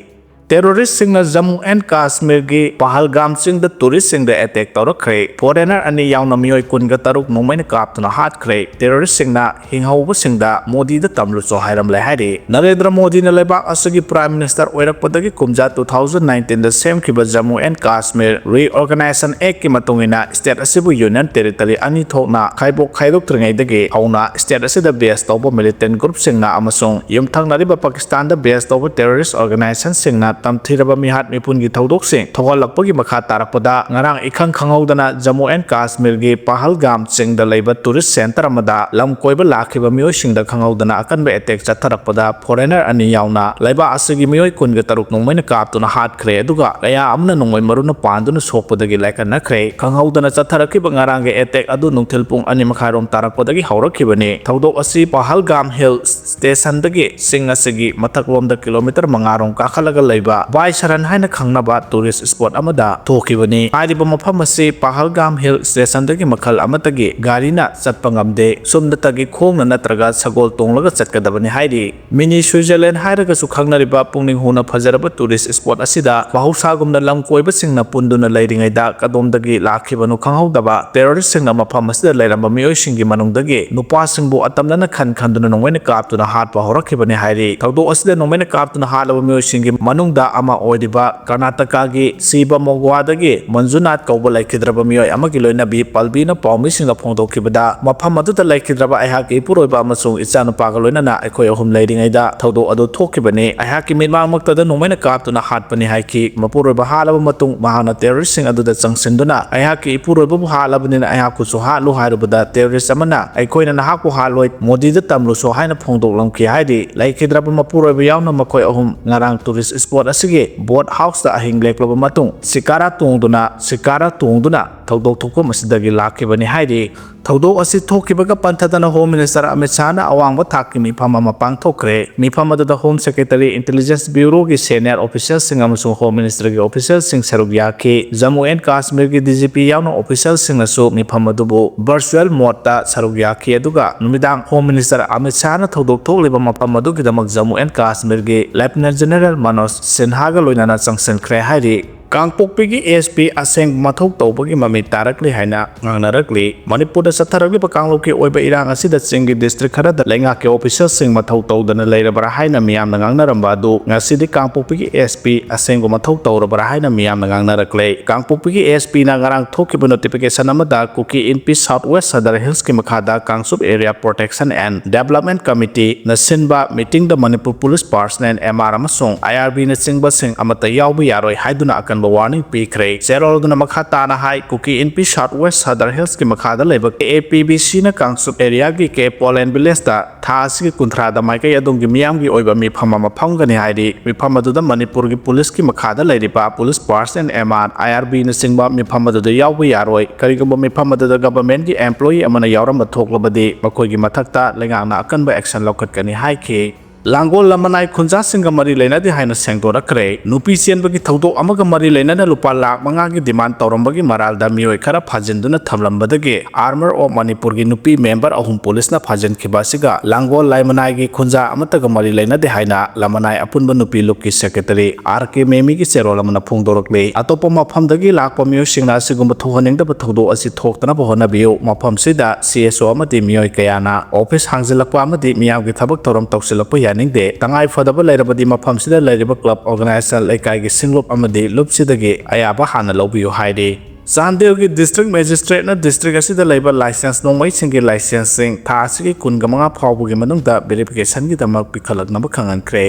ꯇꯦꯔꯣꯔꯤꯁꯁꯤꯡꯅ ꯖꯝꯃꯨ ꯑꯦꯟ ꯀꯥꯁꯃꯤꯔꯒꯤ ꯄꯍꯜꯒꯥꯝ ꯆꯤꯡꯗ ꯇꯨꯔꯤꯁꯁꯤꯡꯗ ꯑꯦꯇꯦꯛ ꯇꯧꯔꯛꯈ꯭ꯔꯦ꯫ ꯐꯣꯔꯦꯅꯔ ꯑꯅꯤ ꯌꯥꯎꯅ ꯃꯤꯑꯣꯏ ꯀꯨꯟꯒ ꯇꯔꯨꯛ ꯅꯣꯡꯃꯩꯅ ꯀꯥꯞꯇꯨꯅ ꯍꯥꯠꯈ꯭ꯔꯦ꯫ ꯇꯦꯔꯣꯔꯤꯁꯁꯤꯡꯅ ꯍꯤꯡꯍꯧꯕꯁꯤꯡꯗ ꯃꯣꯗꯤꯗ ꯇꯝꯂꯨꯆꯣ ꯍꯥꯏꯔꯝꯂꯦ ꯍꯥꯏꯔꯤ꯫ ꯅꯔꯦꯟꯗ꯭ꯔ ꯃꯣꯗꯤꯅ ꯂꯩꯕꯥꯛ ꯑꯁꯤꯒꯤ ꯄ꯭ꯔꯥꯏꯝ ꯃꯤꯅꯤꯁꯇꯔ ꯑꯣꯏꯔꯛꯄꯗꯒꯤ ꯀꯨꯝꯖꯥ ꯇꯨ ꯊꯥꯎꯖꯟ ꯅꯥꯏꯟꯇꯤꯟꯗ ꯁꯦꯝꯈꯤꯕ ꯖꯝꯃꯨ ꯑꯦꯟ ꯀꯥꯁꯃꯤꯔ ꯔꯤꯑꯣꯔꯒꯅꯥꯏꯖꯦꯁꯟ ꯑꯦꯛꯀꯤ ꯃꯇꯨꯡ ꯏꯟꯅ ꯁ꯭ꯇꯦꯠ ꯑꯁꯤꯕꯨ ꯌꯨꯅꯤꯌꯟ ꯇꯦꯔꯤꯇꯣꯔꯤ ꯑꯅꯤ ꯊꯣꯛꯅ ꯈꯥꯏꯗꯣꯛ ꯈꯥꯏꯗꯣꯛꯇ꯭ꯔꯤꯉꯩꯗꯒꯤ ꯍꯧꯅ ꯁ꯭ꯇꯦꯠ ꯑꯁꯤꯗ ꯕꯦꯁ ꯇꯧꯕ ꯃꯤꯂꯤꯇꯦꯟ ꯒ꯭ꯔꯨꯞꯁꯤꯡꯅ ꯑꯃꯁꯨꯡ ꯌꯨꯝꯊꯪꯅꯔꯤꯕ ꯄꯥꯀꯤꯁꯇꯥꯟꯗ ꯕꯦꯁ ꯇꯧꯕ ꯇꯦꯔꯣꯔꯤꯁ ꯑꯣꯔꯒꯅꯥꯏꯖꯦꯁꯟꯁꯤꯡꯅ ꯇꯝꯊꯤꯔꯕ ꯃꯤꯍꯥꯠ ꯃꯤꯄꯨꯟꯒꯤ ꯊꯧꯗꯣꯛꯁꯤꯡ ꯊꯣꯛꯍꯜꯂꯛꯄꯒꯤ ꯃꯈꯥ ꯇꯥꯔꯛꯄꯗ, ꯉꯔꯥꯡ ꯏꯈꯪ ꯈꯪꯍꯧꯗꯅ ꯖꯝꯃꯨ ꯑꯦꯟ ꯀꯥꯁꯃꯤꯔꯒꯤ ꯄꯍꯜꯒꯥꯝ ꯆꯤꯡꯗ ꯂꯩꯕ tourist centre ꯑꯃꯗ ꯂꯝ ꯀꯣꯏꯕ ꯂꯥꯛꯈꯤꯕ ꯃꯤꯑꯣꯏꯁꯤꯡꯗ ꯈꯪꯍꯧꯗꯅ ꯑꯀꯟꯕ attack ꯆꯠꯊꯔꯛꯄꯗ, foreigner ꯑꯅꯤ ꯌꯥꯎꯅ ꯂꯩꯕꯥꯛ ꯑꯁꯤꯒꯤ ꯃꯤꯑꯣꯏ ꯀꯨꯟꯒ ꯇꯔꯨꯛ ꯅꯣꯡꯃꯩꯅ ꯀꯥꯞꯇꯨꯅ ꯍꯥꯠꯈ꯭ꯔꯦ, ꯑꯗꯨꯒ ꯀꯌꯥ ꯑꯃꯅ ꯅꯣꯡꯃꯩ ꯃꯔꯨꯅ ꯄꯥꯟꯗꯨꯅ ꯁꯣꯛꯄꯗꯒꯤ ꯂꯥꯏꯀꯠꯅꯈ꯭ꯔꯦ꯫ ꯈꯪꯍꯧꯗꯅ ꯆꯠꯊꯔꯛꯈꯤꯕ ꯉꯔꯥꯡꯒꯤ attack ꯑꯗꯨ ꯅꯨꯡꯊꯤꯜ ꯄꯨꯡ ꯑꯅꯤ ꯃꯈꯥꯏꯔꯣꯝ ꯇꯥꯔꯛꯄꯗꯒꯤ ꯍꯧꯔꯛꯈꯤꯕꯅꯤ꯫ ꯊꯧꯗꯣꯛ ꯑꯁꯤ ꯄꯍꯜꯒꯥꯝ Hill Stationꯗꯒꯤ ꯆꯤꯡ ꯑꯁꯤꯒꯤ ꯃꯊꯛꯂꯣꯝꯗ kilometre ꯃꯉꯥꯔꯣꯝ ꯀꯥꯈꯠꯂꯒ ꯂꯩꯕ ꯕꯥꯏꯁꯔꯟ ꯍꯥꯏꯅ ꯈꯪꯅꯕ tourist spot ꯑꯃꯗ ꯊꯣꯛꯈꯤꯕꯅꯤ꯫ ꯍꯥꯏꯔꯤꯕ ꯃꯐꯝ ꯑꯁꯤ ꯄꯍꯜꯒꯥꯝ Hill Stationꯗꯒꯤ ꯃꯈꯜ ꯑꯃꯠꯇꯒꯤ ꯒꯥꯔꯤꯅ ꯆꯠꯄ ꯉꯝꯗꯦ꯫ ꯁꯣꯝꯗꯇꯒꯤ ꯈꯣꯡꯅ ꯅꯠꯇ꯭ꯔꯒ ꯁꯒꯣꯜ ꯇꯣꯡꯂꯒ ꯆꯠꯀꯗꯕꯅꯤ ꯍꯥꯏꯔꯤ꯫ Mini Switzerland ꯍꯥꯏꯔꯒꯁꯨ ꯈꯪꯅꯔꯤꯕ ꯄꯨꯛꯅꯤꯡ ꯍꯨꯅ ꯐꯖꯔꯕ tourist spot ꯑꯁꯤꯗ ꯃꯍꯧꯁꯥꯒꯨꯝꯅ ꯂꯝ ꯀꯣꯏꯕꯁꯤꯡꯅ ꯄꯨꯟꯗꯨꯅ ꯂꯩꯔꯤꯉꯩꯗ ꯀꯗꯣꯝꯗꯒꯤ ꯂꯥꯛꯈꯤꯕꯅꯣ ꯈꯪꯍꯧꯗꯕ terroristꯁꯤꯡꯅ ꯃꯐꯝ ꯑꯁꯤꯗ ꯂꯩꯔꯝꯕ ꯃꯤꯑꯣꯏꯁꯤꯡꯒꯤ ꯃꯅꯨꯡꯗꯒꯤ ꯅꯨꯄꯥꯁꯤꯡꯕꯨ ꯑꯇꯝꯅꯅ ꯈꯟ ꯈꯟꯗꯨꯅ ꯅꯣꯡꯃꯩꯅ ꯀꯥꯞꯇꯨꯅ ꯍꯥꯠꯄ ꯍꯧꯔꯛꯈꯤꯕꯅꯤ ꯍꯥꯏꯔꯤ꯫ ꯊꯧꯗꯣꯛ ꯑꯁꯤꯗ ꯅꯣꯡꯃꯩꯅ ꯀꯥꯞꯇꯨꯅ ꯍꯥꯠꯂꯕ ꯃꯤꯑꯣꯏꯁꯤꯡꯒꯤ ꯃꯅꯨꯡꯗ ꯑꯃ ꯑꯣꯏꯔꯤꯕ ꯀꯔꯅꯥꯇꯀꯥꯒꯤ ꯁꯤꯕꯃꯣꯒꯋꯥꯗꯒꯤ ꯃꯟꯖꯨꯅꯥꯊ ꯀꯧꯕ ꯂꯩꯈꯤꯗ꯭ꯔꯕ ꯃꯤꯑꯣꯏ ꯑꯃꯒꯤ ꯂꯣꯏꯅꯕꯤ ꯄꯜꯕꯤꯅ ꯄꯥꯎꯃꯤꯁꯤꯡꯗ ꯐꯣꯡꯗꯣꯛꯈꯤꯕꯗ, ꯃꯐꯝ ꯑꯗꯨꯗ ꯂꯩꯈꯤꯗ꯭ꯔꯕ ꯑꯩꯍꯥꯛꯀꯤ ꯏꯄꯨꯔꯣꯏꯕ ꯑꯃꯁꯨꯡ ꯏꯆꯥꯅꯨꯄꯥꯒ ꯂꯣꯏꯅꯅ ꯑꯩꯈꯣꯏ ꯑꯍꯨꯝ ꯂꯩꯔꯤꯉꯩꯗ ꯊꯧꯗꯣꯛ ꯑꯗꯨ ꯊꯣꯛꯈꯤꯕꯅꯤ꯫ ꯑꯩꯍꯥꯛꯀꯤ ꯃꯤꯠꯃꯥꯡꯃꯛꯇꯗ ꯅꯣꯡꯃꯩꯅ ꯀꯥꯞꯇꯨꯅ ꯍꯥꯠꯄꯅꯤ ꯍꯥꯏꯈꯤ꯫ ꯃꯄꯨꯔꯣꯏꯕ ꯍꯥꯠꯂꯕ ꯃꯇꯨꯡ ꯃꯍꯥꯛꯅ terroristꯁꯤꯡ ꯑꯗꯨꯗ ꯆꯪꯁꯤꯟꯗꯨꯅ ꯑꯩꯍꯥꯛꯀꯤ ꯏꯄꯨꯔꯣꯏꯕꯕꯨ ꯍꯥꯠꯂꯕꯅꯤꯅ ꯑꯩꯍꯥꯛꯄꯨꯁꯨ ꯍꯥꯠꯂꯨ ꯍꯥꯏꯔꯨꯕꯗ, terrorist ꯑꯃꯅ ꯑꯩꯈꯣꯏꯅ ꯅꯍꯥꯛꯄꯨ ꯍꯥꯠꯂꯣꯏ, ꯃꯣꯗꯤꯗ ꯇꯝꯂꯨꯁꯣ ꯍꯥꯏꯅ ꯐꯣꯡꯗꯣꯛꯂꯝꯈꯤ ꯍꯥꯏꯔꯤ꯫ ꯂꯩꯈꯤꯗ꯭ꯔꯕ ꯃꯄꯨꯔꯣꯏꯕ ꯌꯥꯎꯅ ꯃꯈꯣꯏ ꯑꯍꯨꯝ ꯉꯔꯥꯡ tourist spot ꯑꯁꯤꯒꯤ boat houseꯇ ꯑꯍꯤꯡ ꯂꯦꯛꯂꯕ ꯃꯇꯨꯡ ꯁꯤꯀꯥꯔꯥ ꯇꯣꯡꯗꯨꯅ, ꯁꯤꯀꯥꯔꯥ ꯇꯣꯡꯗꯨꯅ ꯊꯧꯗꯣꯛ ꯊꯣꯛꯐꯝ ꯑꯁꯤꯗꯒꯤ ꯂꯥꯛꯈꯤꯕꯅꯤ ꯍꯥꯏꯔꯤ꯫ ꯊꯧꯗꯣꯛ ꯑꯁꯤ ꯊꯣꯛꯈꯤꯕꯒ ꯄꯟꯊꯗꯅ Home Minister ꯑꯃꯤꯠ ꯁꯥꯍꯅ ꯑꯋꯥꯡꯕ ꯊꯥꯛꯀꯤ ꯃꯤꯐꯝ ꯑꯃ ꯄꯥꯡꯊꯣꯛꯈ꯭ꯔꯦ꯫ ꯃꯤꯐꯝ ꯑꯗꯨꯗ Home Secretary, Intelligence Bureauꯒꯤ senior officialꯁꯤꯡ ꯑꯃꯁꯨꯡ Home Ministerꯒꯤ officialꯁꯤꯡ ꯁꯔꯨꯛ ꯌꯥꯈꯤ꯫ ꯖꯝꯃꯨ ꯑꯦꯟ ꯀꯥꯁꯃꯤꯔꯒꯤ D G P ꯌꯥꯎꯅ officialꯁꯤꯡꯅꯁꯨ ꯃꯤꯐꯝ ꯑꯗꯨꯕꯨ virtual modeꯇ ꯁꯔꯨꯛ ꯌꯥꯈꯤ, ꯑꯗꯨꯒ ꯅꯨꯃꯤꯗꯥꯡ Home Minister ꯑꯃꯤꯠ ꯁꯥꯍꯅ ꯊꯧꯗꯣꯛ ꯊꯣꯛꯂꯤꯕ ꯃꯐꯝ ꯑꯗꯨꯒꯤꯗꯃꯛ Jammu and ꯀꯥꯁꯃꯤꯔꯒꯤ Lieutenant General Manoj ꯁꯤꯟꯍꯥꯒ ꯂꯣꯏꯅꯅ ꯆꯪꯁꯤꯟꯈ꯭ꯔꯦ ꯍꯥꯏꯔꯤ꯫ ꯀꯥꯡꯄꯣꯛꯄꯤꯒꯤ ꯑꯦꯁ ꯄꯤ ꯑꯁꯦꯡꯕ ꯃꯊꯧ ꯇꯧꯕꯒꯤ ꯃꯃꯤ ꯇꯥꯔꯛꯂꯤ ꯍꯥꯏꯅ ꯉꯥꯡꯅꯔꯛꯂꯤ꯫ ꯃꯅꯤꯄꯨꯔꯗ ꯆꯠꯊꯔꯛꯂꯤꯕ ꯀꯥꯡꯂꯨꯞꯀꯤ ꯑꯣꯏꯕ ꯏꯔꯥꯡ ꯑꯁꯤꯗ ꯆꯤꯡꯒꯤ ꯗꯤꯁꯇ꯭ꯔꯤꯛ ꯈꯔꯗ ꯂꯩꯉꯥꯛꯀꯤ ꯑꯣꯐꯤꯁꯤꯌꯦꯜꯁꯤꯡ ꯃꯊꯧ ꯇꯧꯗꯅ ꯂꯩꯔꯕ꯭ꯔꯥ ꯍꯥꯏꯅ ꯃꯤꯌꯥꯝꯅ ꯉꯥꯡꯅꯔꯝꯕ ꯑꯗꯨ ꯉꯁꯤꯗꯤ ꯀꯥꯡꯄꯣꯛꯄꯤꯒꯤ ꯑꯦꯁ ꯄꯤ ꯑꯁꯦꯡꯕ ꯃꯊꯧ ꯇꯧꯔꯕ꯭ꯔꯥ ꯍꯥꯏꯅ ꯃꯤꯌꯥꯝꯅ ꯉꯥꯡꯅꯔꯛꯂꯦ꯫ ꯀꯥꯡꯄꯣꯛꯄꯤꯒꯤ ꯑꯦꯁ ꯄꯤꯅ ꯉꯔꯥꯡ ꯊꯣꯛꯈꯤꯕ ꯅꯣꯇꯤꯐꯤꯀꯦꯁꯟ ꯑꯃꯗ ꯀꯨꯀꯤ ꯏꯟꯄꯤ ꯁꯥꯎꯠ ꯋꯦꯁ ꯁꯗꯔ ꯍꯤꯜꯁꯀꯤ ꯃꯈꯥꯗ Kangchup area protection and development ꯀꯃꯤꯇꯤꯅ ꯁꯤꯟꯕ ꯃꯤꯇꯤꯡꯗ Manipur police personal, M R ꯑꯃꯁꯨꯡ ꯑꯥꯏ ꯑꯥꯔ ꯕꯤꯅꯆꯤꯡꯕꯁꯤꯡ ꯑꯃꯠꯇ ꯌꯥꯎꯕ ꯌꯥꯔꯣꯏ ꯍꯥꯏꯗꯨꯅ ꯑꯀꯟꯕ ꯋꯥꯔꯅꯤꯡ ꯄꯤꯈ꯭ꯔꯦ꯫ ꯆꯦꯔꯣꯜ ꯑꯗꯨꯅ ꯃꯈꯥ ꯇꯥꯅ ꯍꯥꯏ, ꯀꯨꯀꯤ ꯏꯟꯄꯤ ꯁꯥꯎꯠ ꯋꯦꯁ ꯁꯗꯔ ꯍꯤꯜꯁꯀꯤ ꯃꯈꯥꯗ ꯂꯩꯕ ꯑꯦ ꯄꯤ ꯕꯤ ꯁꯤꯅ ꯀꯥꯡꯆꯨꯞ ꯑꯦꯔꯤꯌꯥꯒꯤ ꯀꯦ ꯄꯣꯂꯦꯟ ꯚꯤꯂꯦꯖꯇ ꯊꯥ ꯑꯁꯤꯒꯤ ꯀꯨꯟꯊ꯭ꯔꯥꯗ ꯃꯥꯏꯀꯩ ꯑꯗꯣꯝꯒꯤ ꯃꯤꯌꯥꯝꯒꯤ ꯑꯣꯏꯕ ꯃꯤꯐꯝ ꯑꯃ ꯐꯝꯒꯅꯤ ꯍꯥꯏꯔꯤ꯫ ꯃꯤꯐꯝ ꯑꯗꯨꯗ ꯃꯅꯤꯄꯨꯔꯒꯤ ꯄꯨꯂꯤꯁꯀꯤ ꯃꯈꯥꯗ ꯂꯩꯔꯤꯕ ꯄꯨꯂꯤꯁ ꯄꯥꯔꯁꯅꯦꯜ, ꯑꯦꯝ ꯑꯥꯔ, ꯑꯥꯏ ꯑꯥꯔ ꯕꯤꯅꯆꯤꯡꯕ ꯃꯤꯐꯝ ꯑꯗꯨꯗ ꯌꯥꯎꯕ ꯌꯥꯔꯣꯏ꯫ ꯀꯔꯤꯒꯨꯝꯕ ꯃꯤꯐꯝ ꯑꯗꯨꯗ ꯒꯚꯔꯟꯃꯦꯟꯠꯀꯤ ꯑꯦꯝꯄ꯭ꯂꯣꯌꯤ ꯑꯃꯅ ꯌꯥꯎꯔꯝꯕ ꯊꯣꯛꯂꯕꯗꯤ ꯃꯈꯣꯏꯒꯤ ꯃꯊꯛꯇ ꯂꯩꯉꯥꯛꯅ ꯑꯀꯟꯕ ꯑꯦꯛꯁꯟ ꯂꯧꯈꯠꯀꯅꯤ ꯍꯥꯏꯈꯤ꯫ ꯂꯥꯡꯒꯣꯜ ꯂꯃꯅꯥꯏ ꯈꯨꯟꯖꯥꯁꯤꯡꯒ ꯃꯔꯤ ꯂꯩꯅꯗꯦ ꯍꯥꯏꯅ ꯁꯦꯡꯗꯣꯔꯛꯈ꯭ꯔꯦ꯫ ꯅꯨꯄꯤ ꯆꯦꯟꯕꯒꯤ ꯊꯧꯗꯣꯛ ꯑꯃꯒ ꯃꯔꯤ ꯂꯩꯅꯅ ꯂꯨꯄꯥ ꯂꯥꯈ ꯃꯉꯥꯒꯤ ꯗꯤꯃꯥꯟ ꯇꯧꯔꯝꯕꯒꯤ ꯃꯔꯥꯜꯗ ꯃꯤꯑꯣꯏ ꯈꯔ ꯐꯥꯖꯤꯟꯗꯨꯅ ꯊꯝꯂꯝꯕꯗꯒꯤ ꯑꯥꯔꯃꯔ ꯑꯣꯐ ꯃꯅꯤꯄꯨꯔꯒꯤ ꯅꯨꯄꯤ ꯃꯦꯝꯕꯔ ꯑꯍꯨꯝ ꯄꯨꯂꯤꯁꯅ ꯐꯥꯖꯤꯟꯈꯤꯕ ꯑꯁꯤꯒ ꯂꯥꯡꯒꯣꯜ ꯂꯥꯏꯃꯅꯥꯏꯒꯤ ꯈꯨꯟꯖꯥ ꯑꯃꯠꯇꯒ ꯃꯔꯤ ꯂꯩꯅꯗꯦ ꯍꯥꯏꯅ ꯂꯃꯅꯥꯏ ꯑꯄꯨꯟꯕ ꯅꯨꯄꯤ ꯂꯨꯞꯀꯤ ꯁꯦꯀ꯭ꯔꯦꯇꯔꯤ ꯑꯥꯔ ꯀꯦ ꯃꯦꯃꯤꯒꯤ ꯆꯦꯔꯣꯜ ꯑꯃꯅ ꯐꯣꯡꯗꯣꯔꯛꯂꯤ꯫ ꯑꯇꯣꯞꯄ ꯃꯐꯝꯗꯒꯤ ꯂꯥꯛꯄ ꯃꯤꯑꯣꯏꯁꯤꯡꯅ ꯑꯁꯤꯒꯨꯝꯕ ꯊꯣꯛꯍꯟꯅꯤꯡꯗꯕ ꯊꯧꯗꯣꯛ ꯑꯁꯤ ꯊꯣꯛꯇꯅꯕ ꯍꯣꯠꯅꯕꯤꯌꯨ꯫ ꯃꯐꯝꯁꯤꯗ ꯁꯤ ꯑꯦꯁ ꯑꯣ ꯑꯃꯗꯤ ꯃꯤꯑꯣꯏ ꯀꯌꯥꯅ ꯑꯣꯐꯤꯁ ꯍꯥꯡꯖꯤꯜꯂꯛꯄ ꯑꯃꯗꯤ ꯃꯤꯌꯥꯝꯒꯤ ꯊꯕꯛ ꯊꯧꯔꯝ ꯇꯧꯁꯤꯜꯂꯛꯄ ꯌꯥꯅꯤꯡꯗꯦ꯫ ꯇꯉꯥꯏ ꯐꯗꯕ ꯂꯩꯔꯕꯗꯤ ꯃꯐꯝꯁꯤꯗ ꯂꯩꯔꯤꯕ ꯀ꯭ꯂꯕ ꯑꯣꯔꯒꯅꯥꯏꯖꯦꯁꯟ, ꯂꯩꯀꯥꯏꯒꯤ ꯁꯤꯡꯂꯨꯞ ꯑꯃꯗꯤ ꯂꯨꯞꯁꯤꯗꯒꯤ ꯑꯌꯥꯕ ꯍꯥꯟꯅ ꯂꯧꯕꯤꯌꯨ ꯍꯥꯏꯔꯤ꯫ ꯆꯥꯟꯗꯦꯜꯒꯤ ꯗꯤꯁꯇ꯭ꯔꯤꯛ ꯃꯦꯖꯤꯁꯇ꯭ꯔꯦꯠꯅ ꯗꯤꯁꯇ꯭ꯔꯤꯛ ꯑꯁꯤꯗ ꯂꯩꯕ ꯂꯥꯏꯁꯦꯟꯁ ꯅꯣꯡꯃꯩꯁꯤꯡꯒꯤ ꯂꯥꯏꯁꯦꯟꯁꯁꯤꯡ ꯊꯥ ꯑꯁꯤꯒꯤ ꯀꯨꯟꯒ ꯃꯉꯥ ꯐꯥꯎꯕꯒꯤ ꯃꯅꯨꯡꯗ ꯚꯦꯔꯤꯐꯤꯀꯦꯁꯟꯒꯤꯗꯃꯛ ꯄꯤꯈꯠꯂꯛꯅꯕ ꯈꯪꯍꯟꯈ꯭ꯔꯦ꯫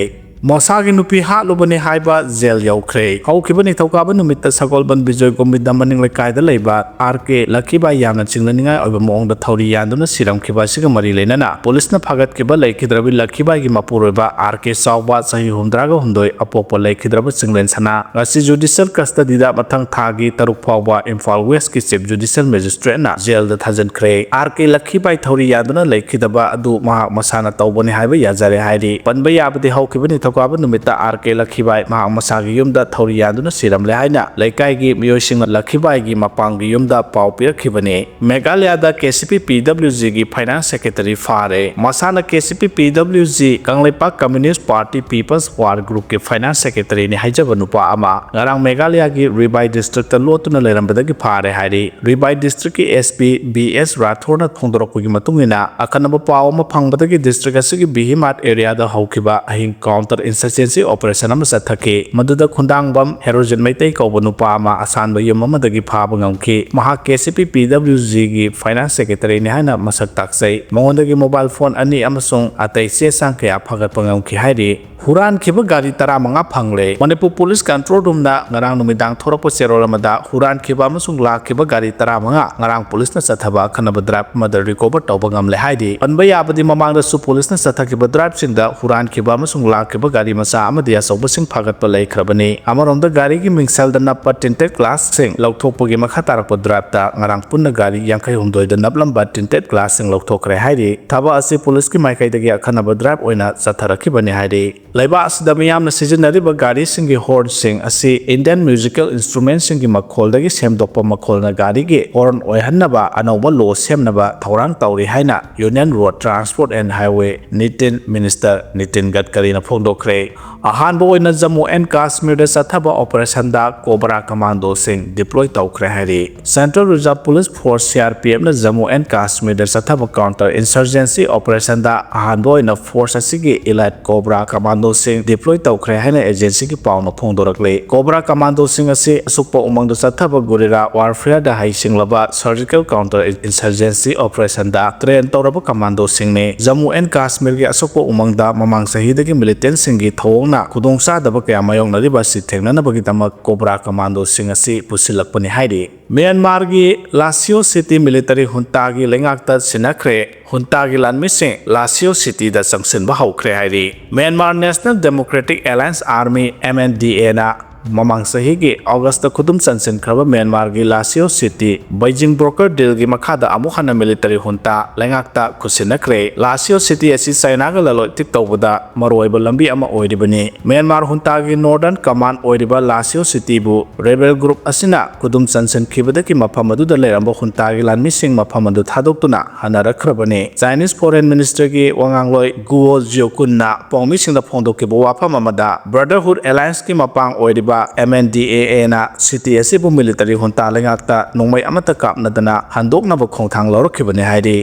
ꯃꯣꯁꯥꯒꯤ ꯅꯨꯄꯤ ꯍꯥꯠꯂꯨꯕꯅꯤ ꯍꯥꯏꯕ ꯖꯦꯜ ꯌꯧꯈ꯭ꯔꯦ꯫ ꯍꯧꯈꯤꯕ ꯅꯤꯡꯊꯧꯀꯥꯕ ꯅꯨꯃꯤꯠꯇ ꯁꯒꯣꯜꯕꯟ ꯕꯤꯖꯣꯏ ꯒꯣꯕꯤꯟꯗ ꯃꯅꯤꯡ ꯂꯩꯀꯥꯏꯗ ꯂꯩꯕ ꯑꯥꯔ ꯀꯦ ꯂꯛꯈꯤꯕꯥꯏ ꯌꯥꯝꯅ ꯆꯤꯡꯅꯅꯤꯡꯉꯥꯏ ꯑꯣꯏꯕ ꯃꯑꯣꯡꯗ ꯊꯧꯔꯤ ꯌꯥꯟꯗꯨꯅ ꯁꯤꯔꯝꯈꯤꯕ ꯑꯁꯤꯒ ꯃꯔꯤ ꯂꯩꯅꯅ ꯄꯨꯂꯤꯁꯅ ꯐꯥꯒꯠꯈꯤꯕ ꯂꯩꯈꯤꯗ꯭ꯔꯕꯤ ꯂꯛꯈꯤꯕꯥꯏꯒꯤ ꯃꯄꯨꯔꯣꯏꯕ ꯑꯥꯔ ꯀꯦ ꯆꯥꯎꯕ, ꯆꯍꯤ ꯍꯨꯝꯗ꯭ꯔꯥꯒ ꯍꯨꯝꯗꯣꯏ, ꯑꯄꯣꯛꯄ ꯂꯩꯈꯤꯗ꯭ꯔꯕ ꯆꯤꯡꯂꯦꯟ ꯁꯅꯥ, ꯉꯁꯤ ꯖꯨꯗꯤꯁꯤꯌꯦꯜ ꯀꯁꯇꯗꯤꯗ ꯃꯊꯪ ꯊꯥꯒꯤ ꯇꯔꯨꯛ ꯐꯥꯎꯕ ꯏꯝꯐꯥꯜ ꯋꯦꯁꯀꯤ ꯆꯤꯐ ꯖꯨꯗꯤꯁꯤꯌꯦꯜ ꯃꯦꯖꯤꯁꯇ꯭ꯔꯦꯠꯅ ꯖꯦꯜꯗ ꯊꯥꯖꯤꯟꯈ꯭ꯔꯦ꯫ ꯑꯥꯔ ꯀꯦ ꯂꯛꯈꯤꯕꯥꯏ ꯊꯧꯔꯤ ꯌꯥꯟꯗꯨꯅ ꯂꯩꯈꯤꯗꯕ ꯑꯗꯨ ꯃꯍꯥꯛ ꯃꯁꯥꯅ ꯇꯧꯕꯅꯤ ꯍꯥꯏꯕ ꯌꯥꯖꯔꯦ ꯍꯥꯏꯔꯤ꯫ ꯄꯟꯕ ꯌꯥꯕꯗꯤ ꯍꯧꯈꯤꯕ ꯅꯤꯡꯊꯧ ꯀꯥꯕ ꯅꯨꯃꯤꯠꯇ ꯑꯥꯔ ꯀꯦ ꯂꯈꯤꯕꯥꯏ ꯃꯍꯥꯛ ꯃꯁꯥꯒꯤ ꯌꯨꯝꯗ ꯊꯧꯔꯤ ꯌꯥꯟꯗꯨꯅ ꯁꯤꯔꯝꯂꯦ ꯍꯥꯏꯅ ꯂꯩꯀꯥꯏꯒꯤ ꯃꯤꯑꯣꯏꯁꯤꯡꯅ ꯂꯈꯤꯕꯥꯏꯒꯤ ꯃꯄꯥꯡꯒꯤ ꯌꯨꯝꯗ ꯄꯥꯎ ꯄꯤꯔꯛꯈꯤꯕꯅꯤ꯫ ꯃꯦꯘꯥꯂꯌꯥꯗ K C P P W ꯖꯤꯒꯤ ꯐꯥꯏꯅꯥꯟꯁ ꯁꯦꯀ꯭ꯔꯦꯇꯔꯤ ꯐꯥꯔꯦ꯫ ꯃꯁꯥꯅ K C P P W G Kangleipak communist party people's war ꯒ꯭ꯔꯨꯞꯀꯤ ꯐꯥꯏꯅꯥꯟꯁ ꯁꯦꯀ꯭ꯔꯦꯇꯔꯤꯅꯤ ꯍꯥꯏꯖꯕ ꯅꯨꯄꯥ ꯑꯃ ꯉꯔꯥꯡ ꯃꯦꯘꯥꯂꯌꯥꯒꯤ ꯔꯤꯕꯥꯏ ꯗꯤꯁꯇ꯭ꯔꯤꯛꯇ ꯂꯣꯠꯇꯨꯅ ꯂꯩꯔꯝꯕꯗꯒꯤ ꯐꯥꯔꯦ ꯍꯥꯏꯔꯤ꯫ ꯔꯤꯕꯥꯏ ꯗꯤꯁꯇ꯭ꯔꯤꯛꯀꯤ ꯑꯦꯁ ꯄꯤ ꯕꯤ ꯑꯦꯁ ꯔꯥꯊꯣꯔꯅ ꯐꯣꯡꯗꯣꯔꯛꯄꯒꯤ ꯃꯇꯨꯡ ꯏꯟꯅ, ꯑꯀꯟꯅꯕ ꯄꯥꯎ ꯑꯃ ꯐꯪꯕꯗꯒꯤ ꯗꯤꯁꯇ꯭ꯔꯤꯛ ꯑꯁꯤꯒꯤ ꯕꯤꯍꯤꯃꯥꯠ ꯑꯦꯔꯤꯌꯥꯗ ꯍꯧꯈꯤꯕ ꯑꯍꯤꯡ ꯀꯥꯎꯟꯇꯔ ꯏꯟꯁꯔꯖꯦꯟꯁꯤ ꯑꯣꯄꯔꯦꯁꯟ ꯑꯃ ꯆꯠꯊꯈꯤ꯫ ꯃꯗꯨꯗ ꯈꯨꯟꯗꯥꯡꯕꯝ ꯍꯦꯔꯣꯖꯤꯟ ꯃꯩꯇꯩ ꯀꯧꯕ ꯅꯨꯄꯥ ꯑꯃ ꯑꯁꯥꯟꯕ ꯌꯨꯝ ꯑꯃꯗꯒꯤ ꯐꯥꯕ ꯉꯝꯈꯤ꯫ ꯃꯍꯥꯛ ꯀꯦ ꯁꯤ ꯄꯤ ꯄꯤ ꯗꯕ꯭ꯂꯤꯎ ꯖꯤꯒꯤ ꯐꯥꯏꯅꯥꯟꯁ ꯁꯦꯀ꯭ꯔꯦꯇꯔꯤꯅꯤ ꯍꯥꯏꯅ ꯃꯁꯛ ꯇꯥꯛꯆꯩ꯫ ꯃꯉꯣꯟꯗꯒꯤ ꯃꯣꯕꯥꯏꯜ ꯐꯣꯟ ꯑꯅꯤ ꯑꯃꯁꯨꯡ ꯑꯇꯩ ꯆꯦ ꯆꯥꯡ ꯀꯌꯥ ꯐꯥꯒꯠꯄ ꯉꯝꯈꯤ ꯍꯥꯏꯔꯤ꯫ ꯍꯨꯔꯥꯟꯈꯤꯕ ꯒꯥꯔꯤ ꯇꯔꯥꯃꯉꯥ ꯐꯪꯂꯦ꯫ ꯃꯅꯤꯄꯨꯔ ꯄꯨꯂꯤꯁ ꯀꯟꯇ꯭ꯔꯣꯜ ꯔꯨꯝꯅ ꯉꯔꯥꯡ ꯅꯨꯃꯤꯗꯥꯡ ꯊꯣꯔꯛꯄ ꯆꯦꯔꯣꯜ ꯑꯃꯗ ꯍꯨꯔꯥꯟꯈꯤꯕ ꯑꯃꯁꯨꯡ ꯂꯥꯛꯈꯤꯕ ꯒꯥꯔꯤ ꯇꯔꯥꯃꯉꯥ ꯉꯔꯥꯡ ꯄꯨꯂꯤꯁꯅ ꯆꯠꯊꯕ ꯑꯈꯟꯅꯕ ꯗ꯭ꯔꯥꯏꯚ ꯑꯃꯗ ꯔꯤꯀꯣꯚꯔ ꯇꯧꯕ ꯉꯝꯂꯦ ꯍꯥꯏꯔꯤ꯫ ꯄꯟꯕ ꯌꯥꯕꯗꯤ, ꯃꯃꯥꯡꯗꯁꯨ ꯄꯨꯂꯤꯁꯅ ꯆꯠꯊꯈꯤꯕ ꯗ꯭ꯔꯥꯏꯚꯁꯤꯡꯗ ꯍꯨꯔꯥꯟꯈꯤꯕ ꯑꯃꯁꯨꯡ ꯂꯥꯛꯈꯤꯕ ꯒꯥꯔꯤ ꯃꯆꯥ ꯑꯃꯗꯤ ꯑꯆꯧꯕꯁꯤꯡ ꯐꯥꯒꯠꯄ ꯂꯩꯈ꯭ꯔꯕꯅꯤ꯫ ꯑꯃꯔꯣꯝꯗ, ꯒꯥꯔꯤꯒꯤ ꯃꯤꯡꯁꯦꯜꯗ ꯅꯞꯄ ꯇꯤꯟꯇꯦꯠ ꯒ꯭ꯂꯥꯁꯁꯤꯡ ꯂꯧꯊꯣꯛꯄꯒꯤ ꯃꯈꯥ ꯇꯥꯔꯛꯄ ꯗ꯭ꯔꯥꯏꯚꯇ ꯉꯔꯥꯡ ꯄꯨꯟꯅ ꯒꯥꯔꯤ ꯌꯥꯡꯈꯩ ꯍꯨꯝꯗꯣꯏꯗ ꯅꯞꯂꯝꯕ ꯇꯤꯟꯇꯦꯠ ꯒ꯭ꯂꯥꯁꯁꯤꯡ ꯂꯧꯊꯣꯛꯈ꯭ꯔꯦ ꯍꯥꯏꯔꯤ꯫ ꯊꯕꯛ ꯑꯁꯤ ꯄꯨꯂꯤꯁꯀꯤ ꯃꯥꯏꯀꯩꯗꯒꯤ ꯑꯈꯟꯅꯕ ꯗ꯭ꯔꯥꯏꯚ ꯑꯣꯏꯅ ꯆꯠꯊꯔꯛꯈꯤꯕꯅꯤ ꯍꯥꯏꯔꯤ꯫ ꯂꯩꯕꯥꯛ ꯑꯁꯤꯗ ꯃꯤꯌꯥꯝꯅ ꯁꯤꯖꯤꯟꯅꯔꯤꯕ ꯒꯥꯔꯤꯁꯤꯡꯒꯤ ꯍꯣꯔꯟꯁꯤꯡ ꯑꯁꯤ ꯏꯟꯗꯤꯌꯟ ꯃ꯭ꯌꯨꯖꯤꯀꯦꯜ ꯏꯟꯁꯇ꯭ꯔꯨꯃꯦꯟꯁꯤꯡꯒꯤ ꯃꯈꯣꯜꯗꯒꯤ ꯁꯦꯝꯗꯣꯛꯄ ꯃꯈꯣꯜꯅ ꯒꯥꯔꯤꯒꯤ ꯍꯣꯔꯟ ꯑꯣꯏꯍꯟꯅꯕ ꯑꯅꯧꯕ ꯂꯣ ꯁꯦꯝꯅꯕ ꯊꯧꯔꯥꯡ ꯇꯧꯔꯤ ꯍꯥꯏꯅ union road transport and highway Nitin minister Nitin ꯒꯗꯀꯔꯤꯅ ꯐꯣꯡꯗꯣꯛꯈ꯭ꯔꯦ꯫ ꯑꯍꯥꯟꯕ ꯑꯣꯏꯅ ꯖꯝꯃꯨ ꯑꯦꯟ ꯀꯥꯁꯃꯤꯔꯗ ꯆꯠꯊꯕ ꯑꯣꯄꯔꯦꯁꯟꯗ ꯀꯣꯕ꯭ꯔꯥ ꯀꯃꯥꯟꯗꯣꯁꯤꯡ ꯗꯤꯄ꯭ꯂꯣꯏ ꯇꯧꯈ꯭ꯔꯦ ꯍꯥꯏꯔꯤ꯫ Central reserve police force, C R P ꯑꯦꯐꯅ ꯖꯝꯃꯨ ꯑꯦꯟ ꯀꯥꯁꯃꯤꯔꯗ ꯆꯠꯊꯕ ꯀꯥꯎꯟꯇꯔ ꯏꯟꯁꯔꯖꯦꯟꯁꯤ ꯑꯣꯄꯔꯦꯁꯟꯗ ꯑꯍꯥꯟꯕ ꯑꯣꯏꯅ ꯐꯣꯔꯁ ꯑꯁꯤꯒꯤ ꯏꯂꯥꯏꯠ ꯀꯣꯕ꯭ꯔꯥ ꯀꯃꯥꯟꯗꯣꯁꯤꯡ ꯗꯤꯄ꯭ꯂꯣꯏ ꯇꯧꯈ꯭ꯔꯦ ꯍꯥꯏꯅ ꯑꯦꯖꯦꯟꯁꯤꯒꯤ ꯄꯥꯎꯅ ꯐꯣꯡꯗꯣꯔꯛꯂꯤ꯫ ꯀꯣꯕ꯭ꯔꯥ ꯀꯃꯥꯟꯗꯣꯁꯤꯡ ꯑꯁꯤ ꯑꯁꯨꯛꯄ ꯎꯃꯪꯗ ꯆꯠꯊꯕ ꯒꯨꯔꯤꯔꯥ ꯋꯥꯔꯐꯤꯌꯔꯗ ꯍꯩꯁꯤꯡꯂꯕ ꯁꯔꯖꯤꯀꯦꯜ ꯀꯥꯎꯟꯇꯔ ꯏꯟꯁꯔꯖꯦꯟꯁꯤ ꯑꯣꯄꯔꯦꯁꯟꯗ ꯇ꯭ꯔꯦꯟ ꯇꯧꯔꯕ ꯀꯃꯥꯟꯗꯣꯁꯤꯡꯅꯤ꯫ ꯖꯝꯃꯨ ꯑꯦꯟ ꯀꯥꯁꯃꯤꯔꯒꯤ ꯑꯁꯨꯛꯄ ꯎꯃꯪꯗ ꯃꯃꯥꯡ ꯆꯍꯤꯗꯒꯤ ꯃꯤꯂꯤꯇꯦꯟꯁꯤꯡꯒꯤ ꯊꯧꯑꯣꯡꯅ ꯈꯨꯗꯣꯡꯆꯥꯗꯕ ꯀꯌꯥ ꯃꯥꯌꯣꯛꯅꯔꯤꯕ ꯑꯁꯤ ꯊꯦꯡꯅꯅꯕꯒꯤꯗꯃꯛ ꯀꯣꯕ꯭ꯔꯥ ꯀꯃꯥꯟꯗꯣꯁꯤꯡ ꯑꯁꯤ ꯄꯨꯁꯤꯜꯂꯛꯄꯅꯤ ꯍꯥꯏꯔꯤ꯫ ꯃ꯭ꯌꯥꯟꯃꯥꯔꯒꯤ ꯂꯥꯁꯤꯑꯣ ꯁꯤꯇꯤ ꯃꯤꯂꯤꯇꯔꯤ ꯍꯨꯟꯇꯥꯒꯤ ꯂꯩꯉꯥꯛꯇ ꯁꯤꯟꯅꯈ꯭ꯔꯦ꯫ ꯍꯨꯟꯇꯥꯒꯤ ꯂꯥꯟꯃꯤꯁꯤꯡ ꯂꯥꯁꯤꯑꯣ ꯁꯤꯇꯤꯗ ꯆꯪꯁꯤꯟꯕ ꯍꯧꯈ꯭ꯔꯦ ꯍꯥꯏꯔꯤ꯫ Myanmar national democratic alliance army, M N D ꯑꯦꯅ ꯃꯃꯥꯡ ꯆꯍꯤꯒꯤ ꯑꯣꯒꯁꯇ ꯈꯨꯗꯨꯝ ꯆꯟꯁꯤꯟꯈ꯭ꯔꯕ ꯃ꯭ꯌꯥꯟꯃꯥꯔꯒꯤ ꯂꯥꯁꯤꯑꯣ ꯁꯤꯇꯤ ꯕꯩꯖꯤꯡ ꯕ꯭ꯔꯣꯀꯔ ꯗꯤꯜꯒꯤ ꯃꯈꯥꯗ ꯑꯃꯨꯛ ꯍꯟꯅ ꯃꯤꯂꯤꯇꯔꯤ ꯍꯨꯟꯇꯥ ꯂꯩꯉꯥꯛꯇ ꯈꯨꯠꯁꯤꯟꯅꯈ꯭ꯔꯦ꯫ ꯂꯥꯁꯤꯑꯣ ꯁꯤꯇꯤ ꯑꯁꯤ ꯆꯥꯏꯅꯥꯒ ꯂꯂꯣꯟ ꯏꯇꯤꯛ ꯇꯧꯕꯗ ꯃꯔꯨꯑꯣꯏꯕ ꯂꯝꯕꯤ ꯑꯃ ꯑꯣꯏꯔꯤꯕꯅꯤ꯫ ꯃ꯭ꯌꯥꯟꯃꯥꯔ ꯍꯨꯟꯇꯥꯒꯤ ꯅꯣꯔꯗꯔꯟ ꯀꯃꯥꯟ ꯑꯣꯏꯔꯤꯕ ꯂꯥꯁꯤꯑꯣ ꯁꯤꯇꯤꯕꯨ ꯔꯦꯕꯦꯜ ꯒ꯭ꯔꯨꯞ ꯑꯁꯤꯅ ꯈꯨꯗꯨꯝ ꯆꯟꯁꯤꯟꯈꯤꯕꯗꯒꯤ ꯃꯐꯝ ꯑꯗꯨꯗ ꯂꯩꯔꯝꯕ ꯍꯨꯟꯇꯥꯒꯤ ꯂꯥꯟꯃꯤꯁꯤꯡ ꯃꯐꯝ ꯑꯗꯨ ꯊꯥꯗꯣꯛꯇꯨꯅ ꯍꯟꯅꯔꯛꯈ꯭ꯔꯕꯅꯤ꯫ ꯆꯥꯏꯅꯤꯁ ꯐꯣꯔꯦꯟ ꯃꯤꯅꯤꯁꯇꯔꯒꯤ ꯋꯥꯉꯥꯡꯂꯣꯏ ꯒꯨꯑꯣ ꯖꯤꯑꯣꯀꯨꯟꯅ ꯄꯥꯎꯃꯤꯁꯤꯡꯗ ꯐꯣꯡꯗꯣꯛꯈꯤꯕ ꯋꯥꯐꯝ ꯑꯃꯗ, ꯕ꯭ꯔꯗꯔꯍꯨꯗ ꯑꯦꯂꯥꯌꯟꯁꯀꯤ ꯃꯄꯥꯡ ꯑꯣꯏꯔꯤꯕ ꯑꯦꯝ ꯑꯦꯟ ꯗꯤ ꯑꯦ ꯑꯦꯅ ꯁꯤꯇꯤ ꯑꯁꯤꯕꯨ ꯃꯤꯂꯤꯇꯔꯤ ꯍꯨꯟꯇꯥ ꯂꯩꯉꯥꯛꯇ ꯅꯣꯡꯃꯩ ꯑꯃꯠꯇ ꯀꯥꯞꯅꯗꯅ ꯍꯟꯗꯣꯛꯅꯕ ꯈꯣꯡꯊꯥꯡ ꯂꯧꯔꯛꯈꯤꯕꯅꯤ ꯍꯥꯏꯔꯤ꯫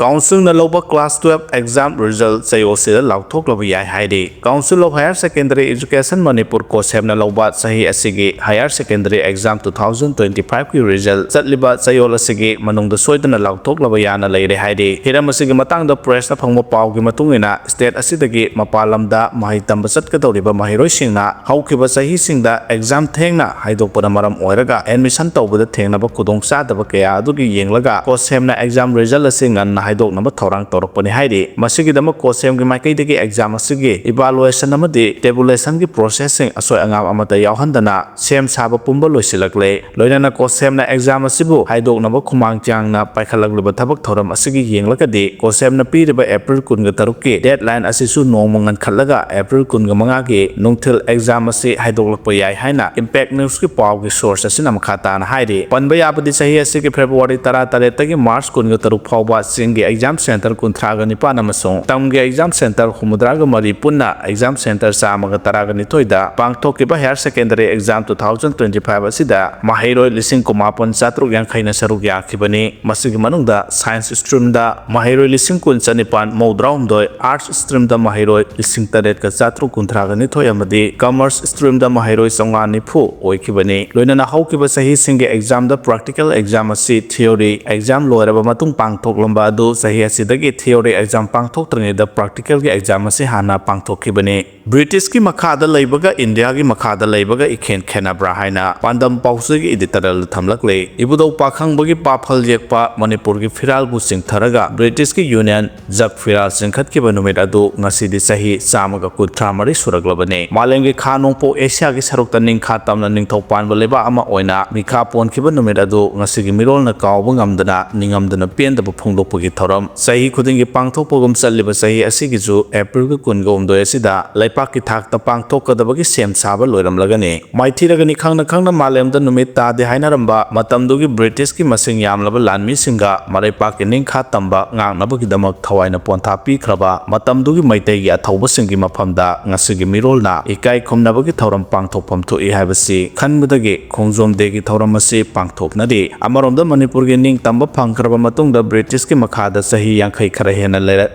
ꯀꯥꯎꯟꯁꯤꯜꯅ ꯂꯧꯕ ꯀ꯭ꯂꯥꯁ ꯇꯨꯋꯦꯜꯐ ꯑꯦꯛꯖꯥꯝ ꯔꯤꯖꯜ ꯆꯌꯣꯜꯁꯤꯗ ꯂꯥꯎꯊꯣꯛꯂꯕ ꯌꯥꯏ ꯍꯥꯏꯔꯤ꯫ Council of Higher Secondary Education Manipur, ꯀꯣꯁꯦꯞꯅ ꯂꯧꯕ ꯆꯍꯤ ꯑꯁꯤꯒꯤ higher secondary exam two thousand twenty ꯐꯥꯏꯚꯀꯤ ꯔꯤꯖꯜ ꯆꯠꯂꯤꯕ ꯆꯌꯣꯜ ꯑꯁꯤꯒꯤ ꯃꯅꯨꯡꯗ ꯁꯣꯏꯗꯅ ꯂꯥꯎꯊꯣꯛꯂꯕ ꯌꯥꯅ ꯂꯩꯔꯦ ꯍꯥꯏꯔꯤ꯫ ꯍꯤꯔꯝ ꯑꯁꯤꯒꯤ ꯃꯇꯥꯡꯗ ꯄ꯭ꯔꯦꯁꯅ ꯐꯪꯕ ꯄꯥꯎꯒꯤ ꯃꯇꯨꯡ ꯏꯟꯅ, ꯁ꯭ꯇꯦꯠ ꯑꯁꯤꯗꯒꯤ ꯃꯄꯥꯟ ꯂꯝꯗ ꯃꯍꯩ ꯇꯝꯕ ꯆꯠꯀꯗꯧꯔꯤꯕ ꯃꯍꯩꯔꯣꯏꯁꯤꯡꯅ ꯍꯧꯈꯤꯕ ꯆꯍꯤꯁꯤꯡꯗ ꯑꯦꯛꯖꯥꯝ ꯊꯦꯡꯅ ꯍꯥꯏꯗꯣꯛꯄꯅ ꯃꯔꯝ ꯑꯣꯏꯔꯒ ꯑꯦꯗꯃꯤꯁꯟ ꯇꯧꯕꯗ ꯊꯦꯡꯅꯕ ꯈꯨꯗꯣꯡꯆꯥꯗꯕ ꯀꯌꯥ ꯑꯗꯨꯒꯤ ꯌꯦꯡꯂꯒ ꯀꯣꯁꯦꯝꯅ ꯑꯦꯛꯖꯥꯝ ꯔꯤꯖꯜ ꯑꯁꯤ ꯉꯟꯅ ꯍꯥꯏꯗꯣꯛꯅꯕ ꯊꯧꯔꯥꯡ ꯇꯧꯔꯛꯄꯅꯤ ꯍꯥꯏꯔꯤ꯫ ꯃꯁꯤꯒꯤꯗꯃꯛ ꯀꯣꯁꯦꯝꯒꯤ ꯃꯥꯏꯀꯩꯗꯒꯤ ꯑꯦꯛꯖꯥꯝ ꯑꯁꯤꯒꯤ ꯏꯚꯥꯂꯨꯑꯦꯁꯟ ꯑꯃꯗꯤ ꯇꯦꯕꯨꯂꯦꯁꯟꯒꯤ ꯄ꯭ꯔꯣꯁꯦꯁꯁꯤꯡ ꯑꯁꯣꯏ ꯑꯉꯥꯝ ꯑꯃꯠꯇ ꯌꯥꯎꯍꯟꯗꯅ ꯁꯦꯝ ꯁꯥꯕ ꯄꯨꯝꯕ ꯂꯣꯏꯁꯤꯜꯂꯛꯂꯦ꯫ ꯂꯣꯏꯅꯅ ꯀꯣꯁꯦꯝꯅ ꯑꯦꯛꯖꯥꯝ ꯑꯁꯤꯕꯨ ꯍꯥꯏꯗꯣꯛꯅꯕ ꯈꯨꯃꯥꯡ ꯆꯥꯡꯅ ꯄꯥꯏꯈꯠꯂꯛꯂꯤꯕ ꯊꯕꯛ ꯊꯧꯔꯝ ꯑꯁꯤꯒꯤ ꯌꯦꯡꯂꯒꯗꯤ, ꯀꯣꯁꯦꯝꯅ ꯄꯤꯔꯤꯕ ꯑꯦꯄ꯭ꯔꯤꯜ ꯀꯨꯟꯒ ꯇꯔꯨꯛꯀꯤ ꯗꯦꯗꯂꯥꯏꯟ ꯑꯁꯤꯁꯨ ꯅꯣꯡꯃ ꯉꯟꯈꯠꯂꯒ ꯑꯦꯄ꯭ꯔꯤꯜ ꯀꯨꯟꯒ ꯃꯉꯥꯒꯤ ꯅꯨꯡꯊꯤꯜ ꯑꯦꯛꯖꯥꯝ ꯑꯁꯤ ꯍꯥꯏꯗꯣꯛꯂꯛꯄ ꯌꯥꯏ ꯍꯥꯏꯅ ꯏꯝꯄꯦꯛ ꯅ꯭ꯌꯨꯁꯀꯤ ꯄꯥꯎꯒꯤ ꯁꯣꯔꯁ ꯑꯁꯤꯅ ꯃꯈꯥ ꯇꯥꯅ ꯍꯥꯏꯔꯤ꯫ ꯄꯟꯕ ꯌꯥꯕꯗꯤ, ꯆꯍꯤ ꯑꯁꯤꯒꯤ ꯐꯦꯕ꯭ꯔꯨꯋꯥꯔꯤ ꯇꯔꯥꯇꯔꯦꯠꯇꯒꯤ ꯃꯥꯔꯆ ꯀꯨꯟꯒ ꯇꯔꯨꯛ ꯐꯥꯎꯕ ꯆꯤꯡꯒꯤ ꯑꯦꯛꯖꯥꯝ ꯁꯦꯟꯇꯔ ꯀꯨꯟꯊ꯭ꯔꯥꯒ ꯅꯤꯄꯥꯟ ꯑꯃꯁꯨꯡ ꯇꯝꯒꯤ ꯑꯦꯛꯖꯥꯝ ꯁꯦꯟꯇꯔ ꯍꯨꯝꯐꯨꯇꯔꯥꯒ ꯃꯔꯤ ꯄꯨꯟꯅ ꯑꯦꯛꯖꯥꯝ ꯁꯦꯟꯇꯔ ꯆꯥꯝꯃꯒ ꯇꯔꯥꯒ ꯅꯤꯊꯣꯏꯗ ꯄꯥꯡꯊꯣꯛꯈꯤꯕ higher secondary exam two thousand twenty five ꯑꯁꯤꯗ ꯃꯍꯩꯔꯣꯏ ꯂꯤꯁꯤꯡ ꯀꯨꯟꯃꯥꯄꯟ ꯆꯥꯇ꯭ꯔꯨꯛ ꯌꯥꯡꯈꯩꯅ ꯁꯔꯨꯛ ꯌꯥꯈꯤꯕꯅꯤ꯫ ꯃꯁꯤꯒꯤ ꯃꯅꯨꯡꯗ ꯁꯥꯏꯟꯁ ꯁ꯭ꯇ꯭ꯔꯤꯝꯗ ꯃꯍꯩꯔꯣꯏ ꯂꯤꯁꯤꯡ ꯀꯨꯟ ꯆꯅꯤꯄꯥꯟ ꯃꯧꯗ꯭ꯔꯥꯍꯨꯝꯗꯣꯏ, ꯑꯥꯔꯠꯁ ꯁ꯭ꯇ꯭ꯔꯤꯝꯗ ꯃꯍꯩꯔꯣꯏ ꯂꯤꯁꯤꯡ ꯇꯔꯦꯠꯀ ꯆꯥꯇ꯭ꯔꯨꯛ ꯀꯨꯟꯊ꯭ꯔꯥꯒ ꯅꯤꯊꯣꯏ ꯑꯃꯗꯤ ꯀꯃꯔꯁ ꯁ꯭ꯇ꯭ꯔꯤꯝꯗ ꯃꯍꯩꯔꯣꯏ ꯆꯥꯝꯃꯉꯥ ꯅꯤꯐꯨ ꯑꯣꯏꯈꯤꯕꯅꯤ꯫ ꯂꯣꯏꯅꯅ ꯍꯧꯈꯤꯕ ꯆꯍꯤꯁꯤꯡꯒꯤ ꯑꯦꯛꯖꯥꯝꯗ ꯄ꯭ꯔꯥꯛꯇꯤꯀꯦꯜ ꯑꯦꯛꯖꯥꯝ ꯑꯁꯤ ꯊꯤꯑꯣꯔꯤ ꯑꯦꯛꯖꯥꯝ ꯂꯣꯏꯔꯕ ꯃꯇꯨꯡ ꯄꯥꯡꯊꯣꯛꯂꯝꯕ ꯑꯗꯨ ꯆꯍꯤ ꯑꯁꯤꯗꯒꯤ theory exam ꯄꯥꯡꯊꯣꯛꯇ꯭ꯔꯤꯉꯩꯗ practicalꯒꯤ exam ꯑꯁꯤ ꯍꯥꯟꯅ ꯄꯥꯡꯊꯣꯛꯈꯤꯕꯅꯤ꯫ ꯕ꯭ꯔꯤꯇꯤꯁꯀꯤ ꯃꯈꯥꯗ ꯂꯩꯕꯒ ꯏꯟꯗꯤꯌꯥꯒꯤ ꯃꯈꯥꯗ ꯂꯩꯕꯒ ꯏꯈꯦꯟ ꯈꯦꯟꯅꯕ꯭ꯔꯥ ꯍꯥꯏꯅ ꯄꯥꯟꯗꯝ ꯄꯥꯎꯆꯦꯒꯤ editorialꯗ ꯊꯝꯂꯛꯂꯤ꯫ ꯏꯕꯨꯙꯧ ꯄꯥꯈꯪꯕꯒꯤ ꯄꯥꯐꯜ ꯌꯦꯛꯄ ꯃꯅꯤꯄꯨꯔꯒꯤ ꯐꯤꯔꯥꯜꯕꯨ ꯆꯤꯡꯊꯔꯒ ꯕ꯭ꯔꯤꯇꯤꯁꯀꯤ ꯌꯨꯅꯤꯌꯟ ꯖꯛ ꯐꯤꯔꯥꯜ ꯆꯤꯡꯈꯠꯈꯤꯕ ꯅꯨꯃꯤꯠ ꯑꯗꯨ ꯉꯁꯤꯗꯤ ꯆꯍꯤ ꯆꯥꯝꯃꯒ ꯀꯨꯟꯊ꯭ꯔꯥ ꯃꯔꯤ ꯁꯨꯔꯛꯂꯕꯅꯤ꯫ ꯃꯥꯂꯦꯝꯒꯤ ꯈꯥ ꯅꯣꯡꯄꯣꯛ ꯑꯦꯁꯤꯌꯥꯒꯤ ꯁꯔꯨꯛꯇ ꯅꯤꯡꯈꯥ ꯇꯝꯅ ꯅꯤꯡꯊꯧ ꯄꯥꯟꯕ ꯂꯩꯕꯥꯛ ꯑꯃ ꯑꯣꯏꯅ ꯃꯤꯈꯥ ꯄꯣꯟꯈꯤꯕ ꯅꯨꯃꯤꯠ ꯑꯗꯨ ꯉꯁꯤꯒꯤ ꯃꯤꯔꯣꯜꯅ ꯀꯥꯎꯕ ꯉꯝꯗꯅ, ꯅꯤꯡꯉꯝꯗꯅ ꯄꯦꯟꯗꯕ ꯐꯣꯡꯗꯣꯛꯄꯒꯤ ꯊꯧꯔꯝ ꯆꯍꯤ ꯈꯨꯗꯤꯡꯒꯤ ꯄꯥꯡꯊꯣꯛꯄꯒꯨꯝ ꯆꯠꯂꯤꯕ ꯆꯍꯤ ꯑꯁꯤꯒꯤꯁꯨ ꯑꯦꯄ꯭ꯔꯤꯜꯒꯤ ꯀꯨꯟꯒ ꯍꯨꯝꯗꯣꯏ ꯑꯁꯤꯗ ꯂꯩꯄꯥꯛꯀꯤ ꯊꯥꯛꯇ ꯄꯥꯡꯊꯣꯛꯀꯗꯕꯒꯤ ꯁꯦꯝ ꯁꯥꯕ ꯂꯣꯏꯔꯝꯂꯒꯅꯤ꯫ ꯃꯥꯏꯊꯤꯔꯒꯅꯤ ꯈꯪꯅ ꯈꯪꯅ ꯃꯥꯂꯦꯝꯗ ꯅꯨꯃꯤꯠ ꯇꯥꯗꯦ ꯍꯥꯏꯅꯔꯝꯕ ꯃꯇꯝꯗꯨꯒꯤ ꯕ꯭ꯔꯤꯇꯤꯁꯀꯤ ꯃꯁꯤꯡ ꯌꯥꯝꯂꯕ ꯂꯥꯟꯃꯤꯁꯤꯡꯒ ꯃꯔꯩꯄꯥꯛꯀꯤ ꯅꯤꯡꯈꯥ ꯇꯝꯕ ꯉꯥꯛꯅꯕꯒꯤꯗꯃꯛ ꯊꯋꯥꯏꯅ ꯄꯣꯟꯊꯥ ꯄꯤꯈ꯭ꯔꯕ ꯃꯇꯝꯗꯨꯒꯤ ꯃꯩꯇꯩꯒꯤ ꯑꯊꯧꯕꯁꯤꯡꯒꯤ ꯃꯐꯝꯗ ꯉꯁꯤꯒꯤ ꯃꯤꯔꯣꯜꯅ ꯏꯀꯥꯏ ꯈꯨꯝꯅꯕꯒꯤ ꯊꯧꯔꯝ ꯄꯥꯡꯊꯣꯛꯐꯝ ꯊꯣꯛꯏ ꯍꯥꯏꯕꯁꯤ ꯈꯟꯕꯗꯒꯤ ꯈꯣꯡꯖꯣꯝ ꯗꯦꯒꯤ ꯊꯧꯔꯝ ꯑꯁꯤ ꯄꯥꯡꯊꯣꯛꯅꯔꯤ꯫ ꯑꯃꯔꯣꯝꯗ ꯃꯅꯤꯄꯨꯔꯒꯤ ꯅꯤꯡꯇꯝꯕ ꯐꯪꯈ꯭ꯔꯕ ꯃꯇꯨꯡꯗ ꯕ꯭ꯔꯤꯇꯤꯁꯀꯤ ꯃꯈꯥꯗ ꯆꯍꯤ ꯌꯥꯡꯈꯩ ꯈꯔ ꯍꯦꯟꯅ ꯂꯩꯔ-,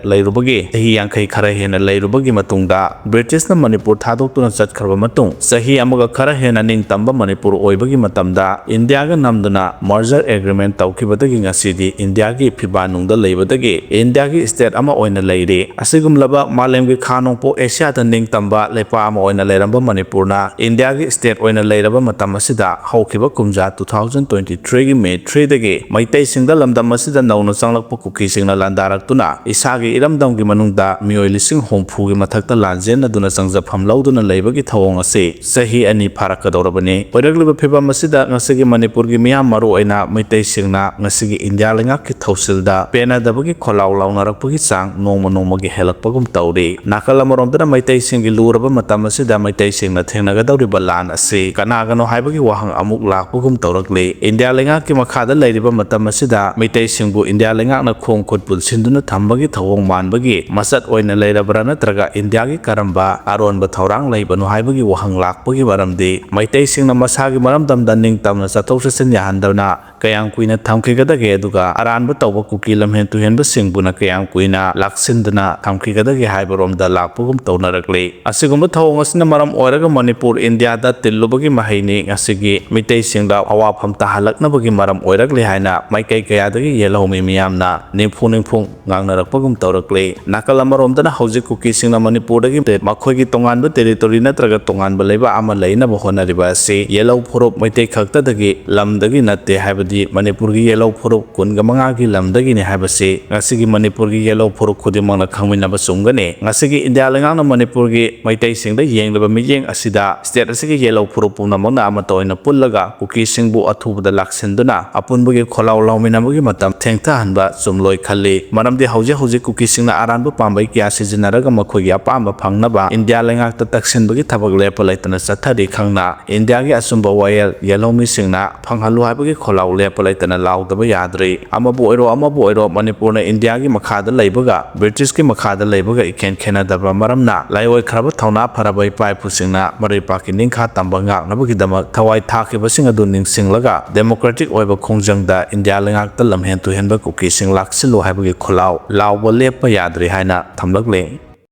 ꯂꯩꯔꯨꯕꯒꯤ, ꯆꯍꯤ ꯌꯥꯡꯈꯩ ꯈꯔ ꯍꯦꯟꯅ ꯂꯩꯔꯨꯕꯒꯤ ꯃꯇꯨꯡꯗ ꯕ꯭ꯔꯤꯇꯤꯁꯅ ꯃꯅꯤꯄꯨꯔ ꯊꯥꯗꯣꯛꯇꯨꯅ ꯆꯠꯈ꯭ꯔꯕ ꯃꯇꯨꯡ, ꯆꯍꯤ ꯑꯃꯒ ꯈꯔ ꯍꯦꯟꯅ ꯅꯤꯡꯇꯝꯕ ꯃꯅꯤꯄꯨꯔ ꯑꯣꯏꯕꯒꯤ ꯃꯇꯝꯗ ꯏꯟꯗꯤꯌꯥꯒ ꯅꯝꯗꯨꯅ merger agreement ꯇꯧꯈꯤꯕꯗꯒꯤ ꯉꯁꯤꯗꯤ ꯏꯟꯗꯤꯌꯥꯒꯤ ꯐꯤꯕꯥꯟꯅꯨꯡꯗ ꯂꯩꯕꯗꯒꯤ ꯏꯟꯗꯤꯌꯥꯒꯤ state ꯑꯃ ꯑꯣꯏꯅ ꯂꯩꯔꯤ꯫ ꯑꯁꯤꯒꯨꯝꯂꯕ ꯃꯥꯂꯦꯝꯒꯤ ꯈꯥ ꯅꯣꯡꯄꯣꯛ ꯑꯦꯁꯤꯌꯥꯗ ꯅꯤꯡꯇꯝꯕ ꯂꯩꯄꯥꯛ ꯑꯃ ꯑꯣꯏꯅ ꯂꯩꯔꯝꯕ ꯃꯅꯤꯄꯨꯔꯅ ꯏꯟꯗꯤꯌꯥꯒꯤ state ꯑꯣꯏꯅ ꯂꯩꯔꯕ ꯃꯇꯝ ꯑꯁꯤꯗ ꯍꯧꯈꯤꯕ ꯀꯨꯝꯖꯥ two thousand twenty threeꯒꯤ May threeꯗꯒꯤ ꯃꯩꯇꯩꯁꯤꯡꯗ ꯂꯝꯗꯝ ꯑꯁꯤꯗ ꯅꯧꯅ ꯆꯪꯂꯛꯄ ꯀꯨꯀꯤꯁꯤꯡꯅ ꯂꯥꯟꯗꯥꯔꯛꯇꯨꯅ ꯏꯁꯥꯒꯤ ꯏꯔꯝꯗꯝꯒꯤ ꯃꯅꯨꯡꯗ ꯃꯤꯑꯣꯏ ꯂꯤꯁꯤꯡ ꯍꯨꯝꯐꯨꯒꯤ ꯃꯊꯛꯇ ꯂꯥꯟꯖꯦꯟꯅꯗꯨꯅ ꯆꯪꯖꯐꯝ ꯂꯧꯗꯨꯅ ꯂꯩꯕꯒꯤ ꯊꯧꯑꯣꯡ ꯑꯁꯤ ꯆꯍꯤ ꯑꯅꯤ ꯐꯥꯔꯛꯀꯗꯧꯔꯕꯅꯤ꯫ ꯑꯣꯏꯔꯛꯂꯤꯕ ꯐꯤꯕꯝ ꯑꯁꯤꯗ ꯉꯁꯤꯒꯤ ꯃꯅꯤꯄꯨꯔꯒꯤ ꯃꯤꯌꯥꯝ, ꯃꯔꯨꯑꯣꯏꯅ ꯃꯩꯇꯩꯁꯤꯡꯅ ꯉꯁꯤꯒꯤ ꯏꯟꯗꯤꯌꯥ ꯂꯩꯉꯥꯛꯀꯤ ꯊꯧꯁꯤꯜꯗ ꯄꯦꯟꯅꯗꯕꯒꯤ ꯈꯣꯜꯂꯥꯎ ꯂꯥꯎꯅꯔꯛꯄꯒꯤ ꯆꯥꯡ ꯅꯣꯡꯃ ꯅꯣꯡꯃꯒꯤ ꯍꯦꯜꯂꯛꯄꯒꯨꯝ ꯇꯧꯔꯤ꯫ ꯅꯥꯀꯜ ꯑꯃꯔꯣꯝꯗꯅ ꯃꯩꯇꯩꯁꯤꯡꯒꯤ ꯂꯨꯔꯕ ꯃꯇꯝ ꯑꯁꯤꯗ ꯃꯩꯇꯩꯁꯤꯡꯅ ꯊꯦꯡꯅꯒꯗꯧꯔꯤꯕ ꯂꯥꯟ ꯑꯁꯤ ꯀꯅꯥꯒꯅꯣ ꯍꯥꯏꯕꯒꯤ ꯋꯥꯍꯪ ꯑꯃꯨꯛ ꯂꯥꯛꯄꯒꯨꯝ ꯇꯧꯔꯛꯂꯤ꯫ ꯏꯟꯗꯤꯌꯥ ꯂꯩꯉꯥꯛꯀꯤ ꯃꯈꯥꯗ ꯂꯩꯔꯤꯕ ꯃꯇꯝ ꯑꯁꯤꯗ ꯃꯩꯇꯩꯁꯤꯡꯕꯨ ꯏꯟꯗꯤꯌꯥ ꯂꯩꯉꯥꯛꯅ ꯈꯣꯡ ꯈꯨꯠ ꯄꯨꯟꯁꯤꯟꯗꯨꯅ ꯊꯝꯕꯒꯤ ꯊꯧꯑꯣꯡ ꯃꯥꯟꯕꯒꯤ ꯃꯆꯠ ꯑꯣꯏꯅ ꯂꯩꯔꯕ꯭ꯔꯥ, ꯅꯠꯇ꯭ꯔꯒ ꯏꯟꯗꯤꯌꯥꯒꯤ ꯀꯔꯝꯕ ꯑꯔꯣꯟꯕ ꯊꯧꯔꯥꯡ ꯂꯩꯕꯅꯣ ꯍꯥꯏꯕꯒꯤ ꯋꯥꯍꯪ ꯂꯥꯛꯄꯒꯤ ꯃꯔꯝꯗꯤ ꯃꯩꯇꯩꯁꯤꯡꯅ ꯃꯁꯥꯒꯤ ꯃꯔꯝꯗꯝꯗ ꯅꯤꯡꯇꯝꯅ ꯆꯠꯊꯣꯛ ꯆꯠꯁꯤꯟ ꯌꯥꯍꯟꯗꯅ ꯀꯌꯥꯝ ꯀꯨꯏꯅ ꯊꯝꯈꯤꯒꯗꯒꯦ, ꯑꯗꯨꯒ ꯑꯔꯥꯟꯕ ꯇꯧꯕ ꯀꯨꯀꯤ ꯂꯝꯍꯦꯟ ꯇꯨꯍꯦꯟꯕꯁꯤꯡꯕꯨꯅ ꯀꯌꯥꯝ ꯀꯨꯏꯅ ꯂꯥꯛꯁꯤꯟꯗꯨꯅ ꯊꯝꯈꯤꯒꯗꯒꯦ ꯍꯥꯏꯕꯔꯣꯝꯗ ꯂꯥꯛꯄꯒꯨꯝ ꯇꯧꯅꯔꯛꯂꯤ꯫ ꯑꯁꯤꯒꯨꯝꯕ ꯊꯧꯑꯣꯡ ꯑꯁꯤꯅ ꯃꯔꯝ ꯑꯣꯏꯔꯒ ꯃꯅꯤꯄꯨꯔ ꯏꯟꯗꯤꯌꯥꯗ ꯇꯤꯜꯂꯨꯕꯒꯤ ꯃꯍꯩꯅꯤ ꯉꯁꯤꯒꯤ ꯃꯤꯇꯩꯁꯤꯡꯗ ꯑꯋꯥꯐꯝ ꯇꯥꯍꯜꯂꯛꯅꯕꯒꯤ ꯃꯔꯝ ꯑꯣꯏꯔꯛꯂꯤ ꯍꯥꯏꯅ ꯃꯥꯏꯀꯩ ꯀꯌꯥꯗꯒꯤ ꯌꯦꯜꯍꯧꯃꯤ ꯃꯤꯌꯥꯝꯅ ꯅꯤꯝꯐꯨ ꯅꯤꯝꯐꯨ ꯉꯥꯡꯅꯔꯛꯄꯒꯨꯝ ꯇꯧꯔꯛꯂꯦ꯫ ꯅꯥꯀꯜ ꯑꯃꯔꯣꯝꯗꯅ ꯍꯧꯖꯤꯛ ꯀꯨꯀꯤꯁꯤꯡꯅ ꯃꯅꯤꯄꯨꯔꯗꯒꯤ ꯃꯈꯣꯏꯒꯤ ꯇꯣꯉꯥꯟꯕ territory ꯅꯠꯇ꯭ꯔꯒ ꯇꯣꯉꯥꯟꯕ ꯂꯩꯕꯥꯛ ꯑꯃ ꯂꯩꯅꯕ ꯍꯣꯠꯅꯔꯤꯕ ꯑꯁꯤ ꯌꯦꯜꯍꯧ ꯐꯨꯔꯨꯞ ꯃꯩꯇꯩ ꯈꯛꯇꯗꯒꯤ ꯂꯝꯗꯒꯤ ꯅꯠꯇꯦ ꯍꯥꯏꯕꯗꯤ ꯃꯅꯤꯄꯨꯔꯒꯤ ꯌꯦꯜꯍꯧ ꯐꯨꯔꯨꯞ ꯀꯨꯟꯒ ꯃꯉꯥꯒꯤ ꯂꯝꯗꯒꯤꯅꯤ ꯍꯥꯏꯕꯁꯤ ꯉꯁꯤꯒꯤ ꯃꯅꯤꯄꯨꯔꯒꯤ ꯌꯦꯜꯍꯧ ꯐꯨꯔꯨꯞ ꯈꯨꯗꯤꯡꯃꯛꯅ ꯈꯪꯃꯤꯟꯅꯕ ꯆꯨꯝꯒꯅꯤ꯫ ꯉꯁꯤꯒꯤ ꯏꯟꯗꯤꯌꯥ ꯂꯩꯉꯥꯛꯅ ꯃꯅꯤꯄꯨꯔꯒꯤ ꯃꯩꯇꯩꯁꯤꯡꯗ ꯌꯦꯡꯂꯤꯕ ꯃꯤꯠꯌꯦꯡ ꯑꯁꯤꯗ state ꯑꯁꯤꯒꯤ ꯌꯦꯜꯍꯧ ꯐꯨꯔꯨꯞ ꯄꯨꯝꯅꯃꯛꯅ ꯑꯃꯠꯇ ꯑꯣꯏꯅ ꯄꯨꯜꯂꯒ ꯀꯨꯀꯤꯁꯤꯡꯕꯨ ꯑꯊꯨꯕꯗ ꯂꯥꯛꯁꯤꯟꯗꯨꯅ ꯑꯄꯨꯟꯕꯒꯤ ꯈꯣꯜꯂꯥꯎ ꯂꯥꯎꯃꯤꯟꯅꯕꯒꯤ ꯃꯇꯝ ꯊꯦꯡꯊꯍꯟꯕ ꯆꯨꯝꯂꯣꯏ ꯈꯜꯂꯤ꯫ ꯃꯔꯝꯗꯤ ꯍꯧꯖꯤꯛ ꯍꯧꯖꯤꯛ ꯀꯨꯀꯤꯁꯤꯡꯅ ꯑꯔꯥꯟꯕ ꯄꯥꯝꯕꯩ ꯀꯌꯥ ꯁꯤꯖꯤꯟꯅꯔꯒ ꯃꯈꯣꯏꯒꯤ ꯑꯄꯥꯝꯕ ꯐꯪꯅꯕ ꯏꯟꯗꯤꯌꯥ ꯂꯩꯉꯥꯛꯇ ꯇꯛꯁꯤꯟꯕꯒꯤ ꯊꯕꯛ ꯂꯦꯞꯄ ꯂꯩꯇꯅ ꯆꯠꯊꯔꯤ꯫ ꯈꯪꯅ ꯏꯟꯗꯤꯌꯥꯒꯤ ꯑꯆꯨꯝꯕ ꯋꯥꯌꯦꯜ ꯌꯦꯜꯍꯧꯃꯤꯁꯤꯡꯅ ꯐꯪꯍꯜꯂꯨ ꯍꯥꯏꯕꯒꯤ ꯈꯣꯜꯂꯥꯎ ꯂꯦꯞꯄ ꯂꯩꯇꯅ ꯂꯥꯎꯗꯕ ꯌꯥꯗ꯭ꯔꯤ꯫ ꯑꯃꯕꯨ ꯑꯣꯏꯔꯣ ꯑꯃꯕꯨ ꯑꯣꯏꯔꯣ ꯃꯅꯤꯄꯨꯔꯅ ꯏꯟꯗꯤꯌꯥꯒꯤ ꯃꯈꯥꯗ ꯂꯩꯕꯒ ꯕ꯭ꯔꯤꯇꯤꯁꯀꯤ ꯃꯈꯥꯗ ꯂꯩꯕꯒ ꯏꯈꯦꯟ ꯈꯦꯟꯅꯗꯕ ꯃꯔꯝꯅ ꯂꯥꯏꯑꯣꯏꯈ꯭ꯔꯕ ꯊꯧꯅꯥ ꯐꯔꯕ ꯏꯄꯥ ꯏꯄꯨꯁꯤꯡꯅ ꯃꯔꯩꯄꯥꯛꯀꯤ ꯅꯤꯡꯈꯥ ꯇꯝꯕ ꯉꯥꯛꯅꯕꯒꯤꯗꯃꯛ ꯊꯋꯥꯏ ꯊꯥꯈꯤꯕꯁꯤꯡ ꯑꯗꯨ ꯅꯤꯡꯁꯤꯡꯂꯒ democratic ꯑꯣꯏꯕ ꯈꯣꯡꯖꯪꯗ ꯏꯟꯗꯤꯌꯥ ꯂꯩꯉꯥꯛꯇ ꯂꯝꯍꯦꯟ ꯇꯨꯍꯦꯟꯕ ꯀꯨꯀꯤꯁꯤꯡ ꯂꯥꯛꯁꯤꯜꯂꯨ ꯍꯥꯏꯕꯒꯤ ꯈꯣꯜꯂꯥꯎ ꯂꯥꯎꯕ ꯂꯦꯞꯄ ꯌꯥꯗ꯭ꯔꯤ ꯍꯥꯏꯅ ꯊꯝꯂꯛꯂꯤ꯫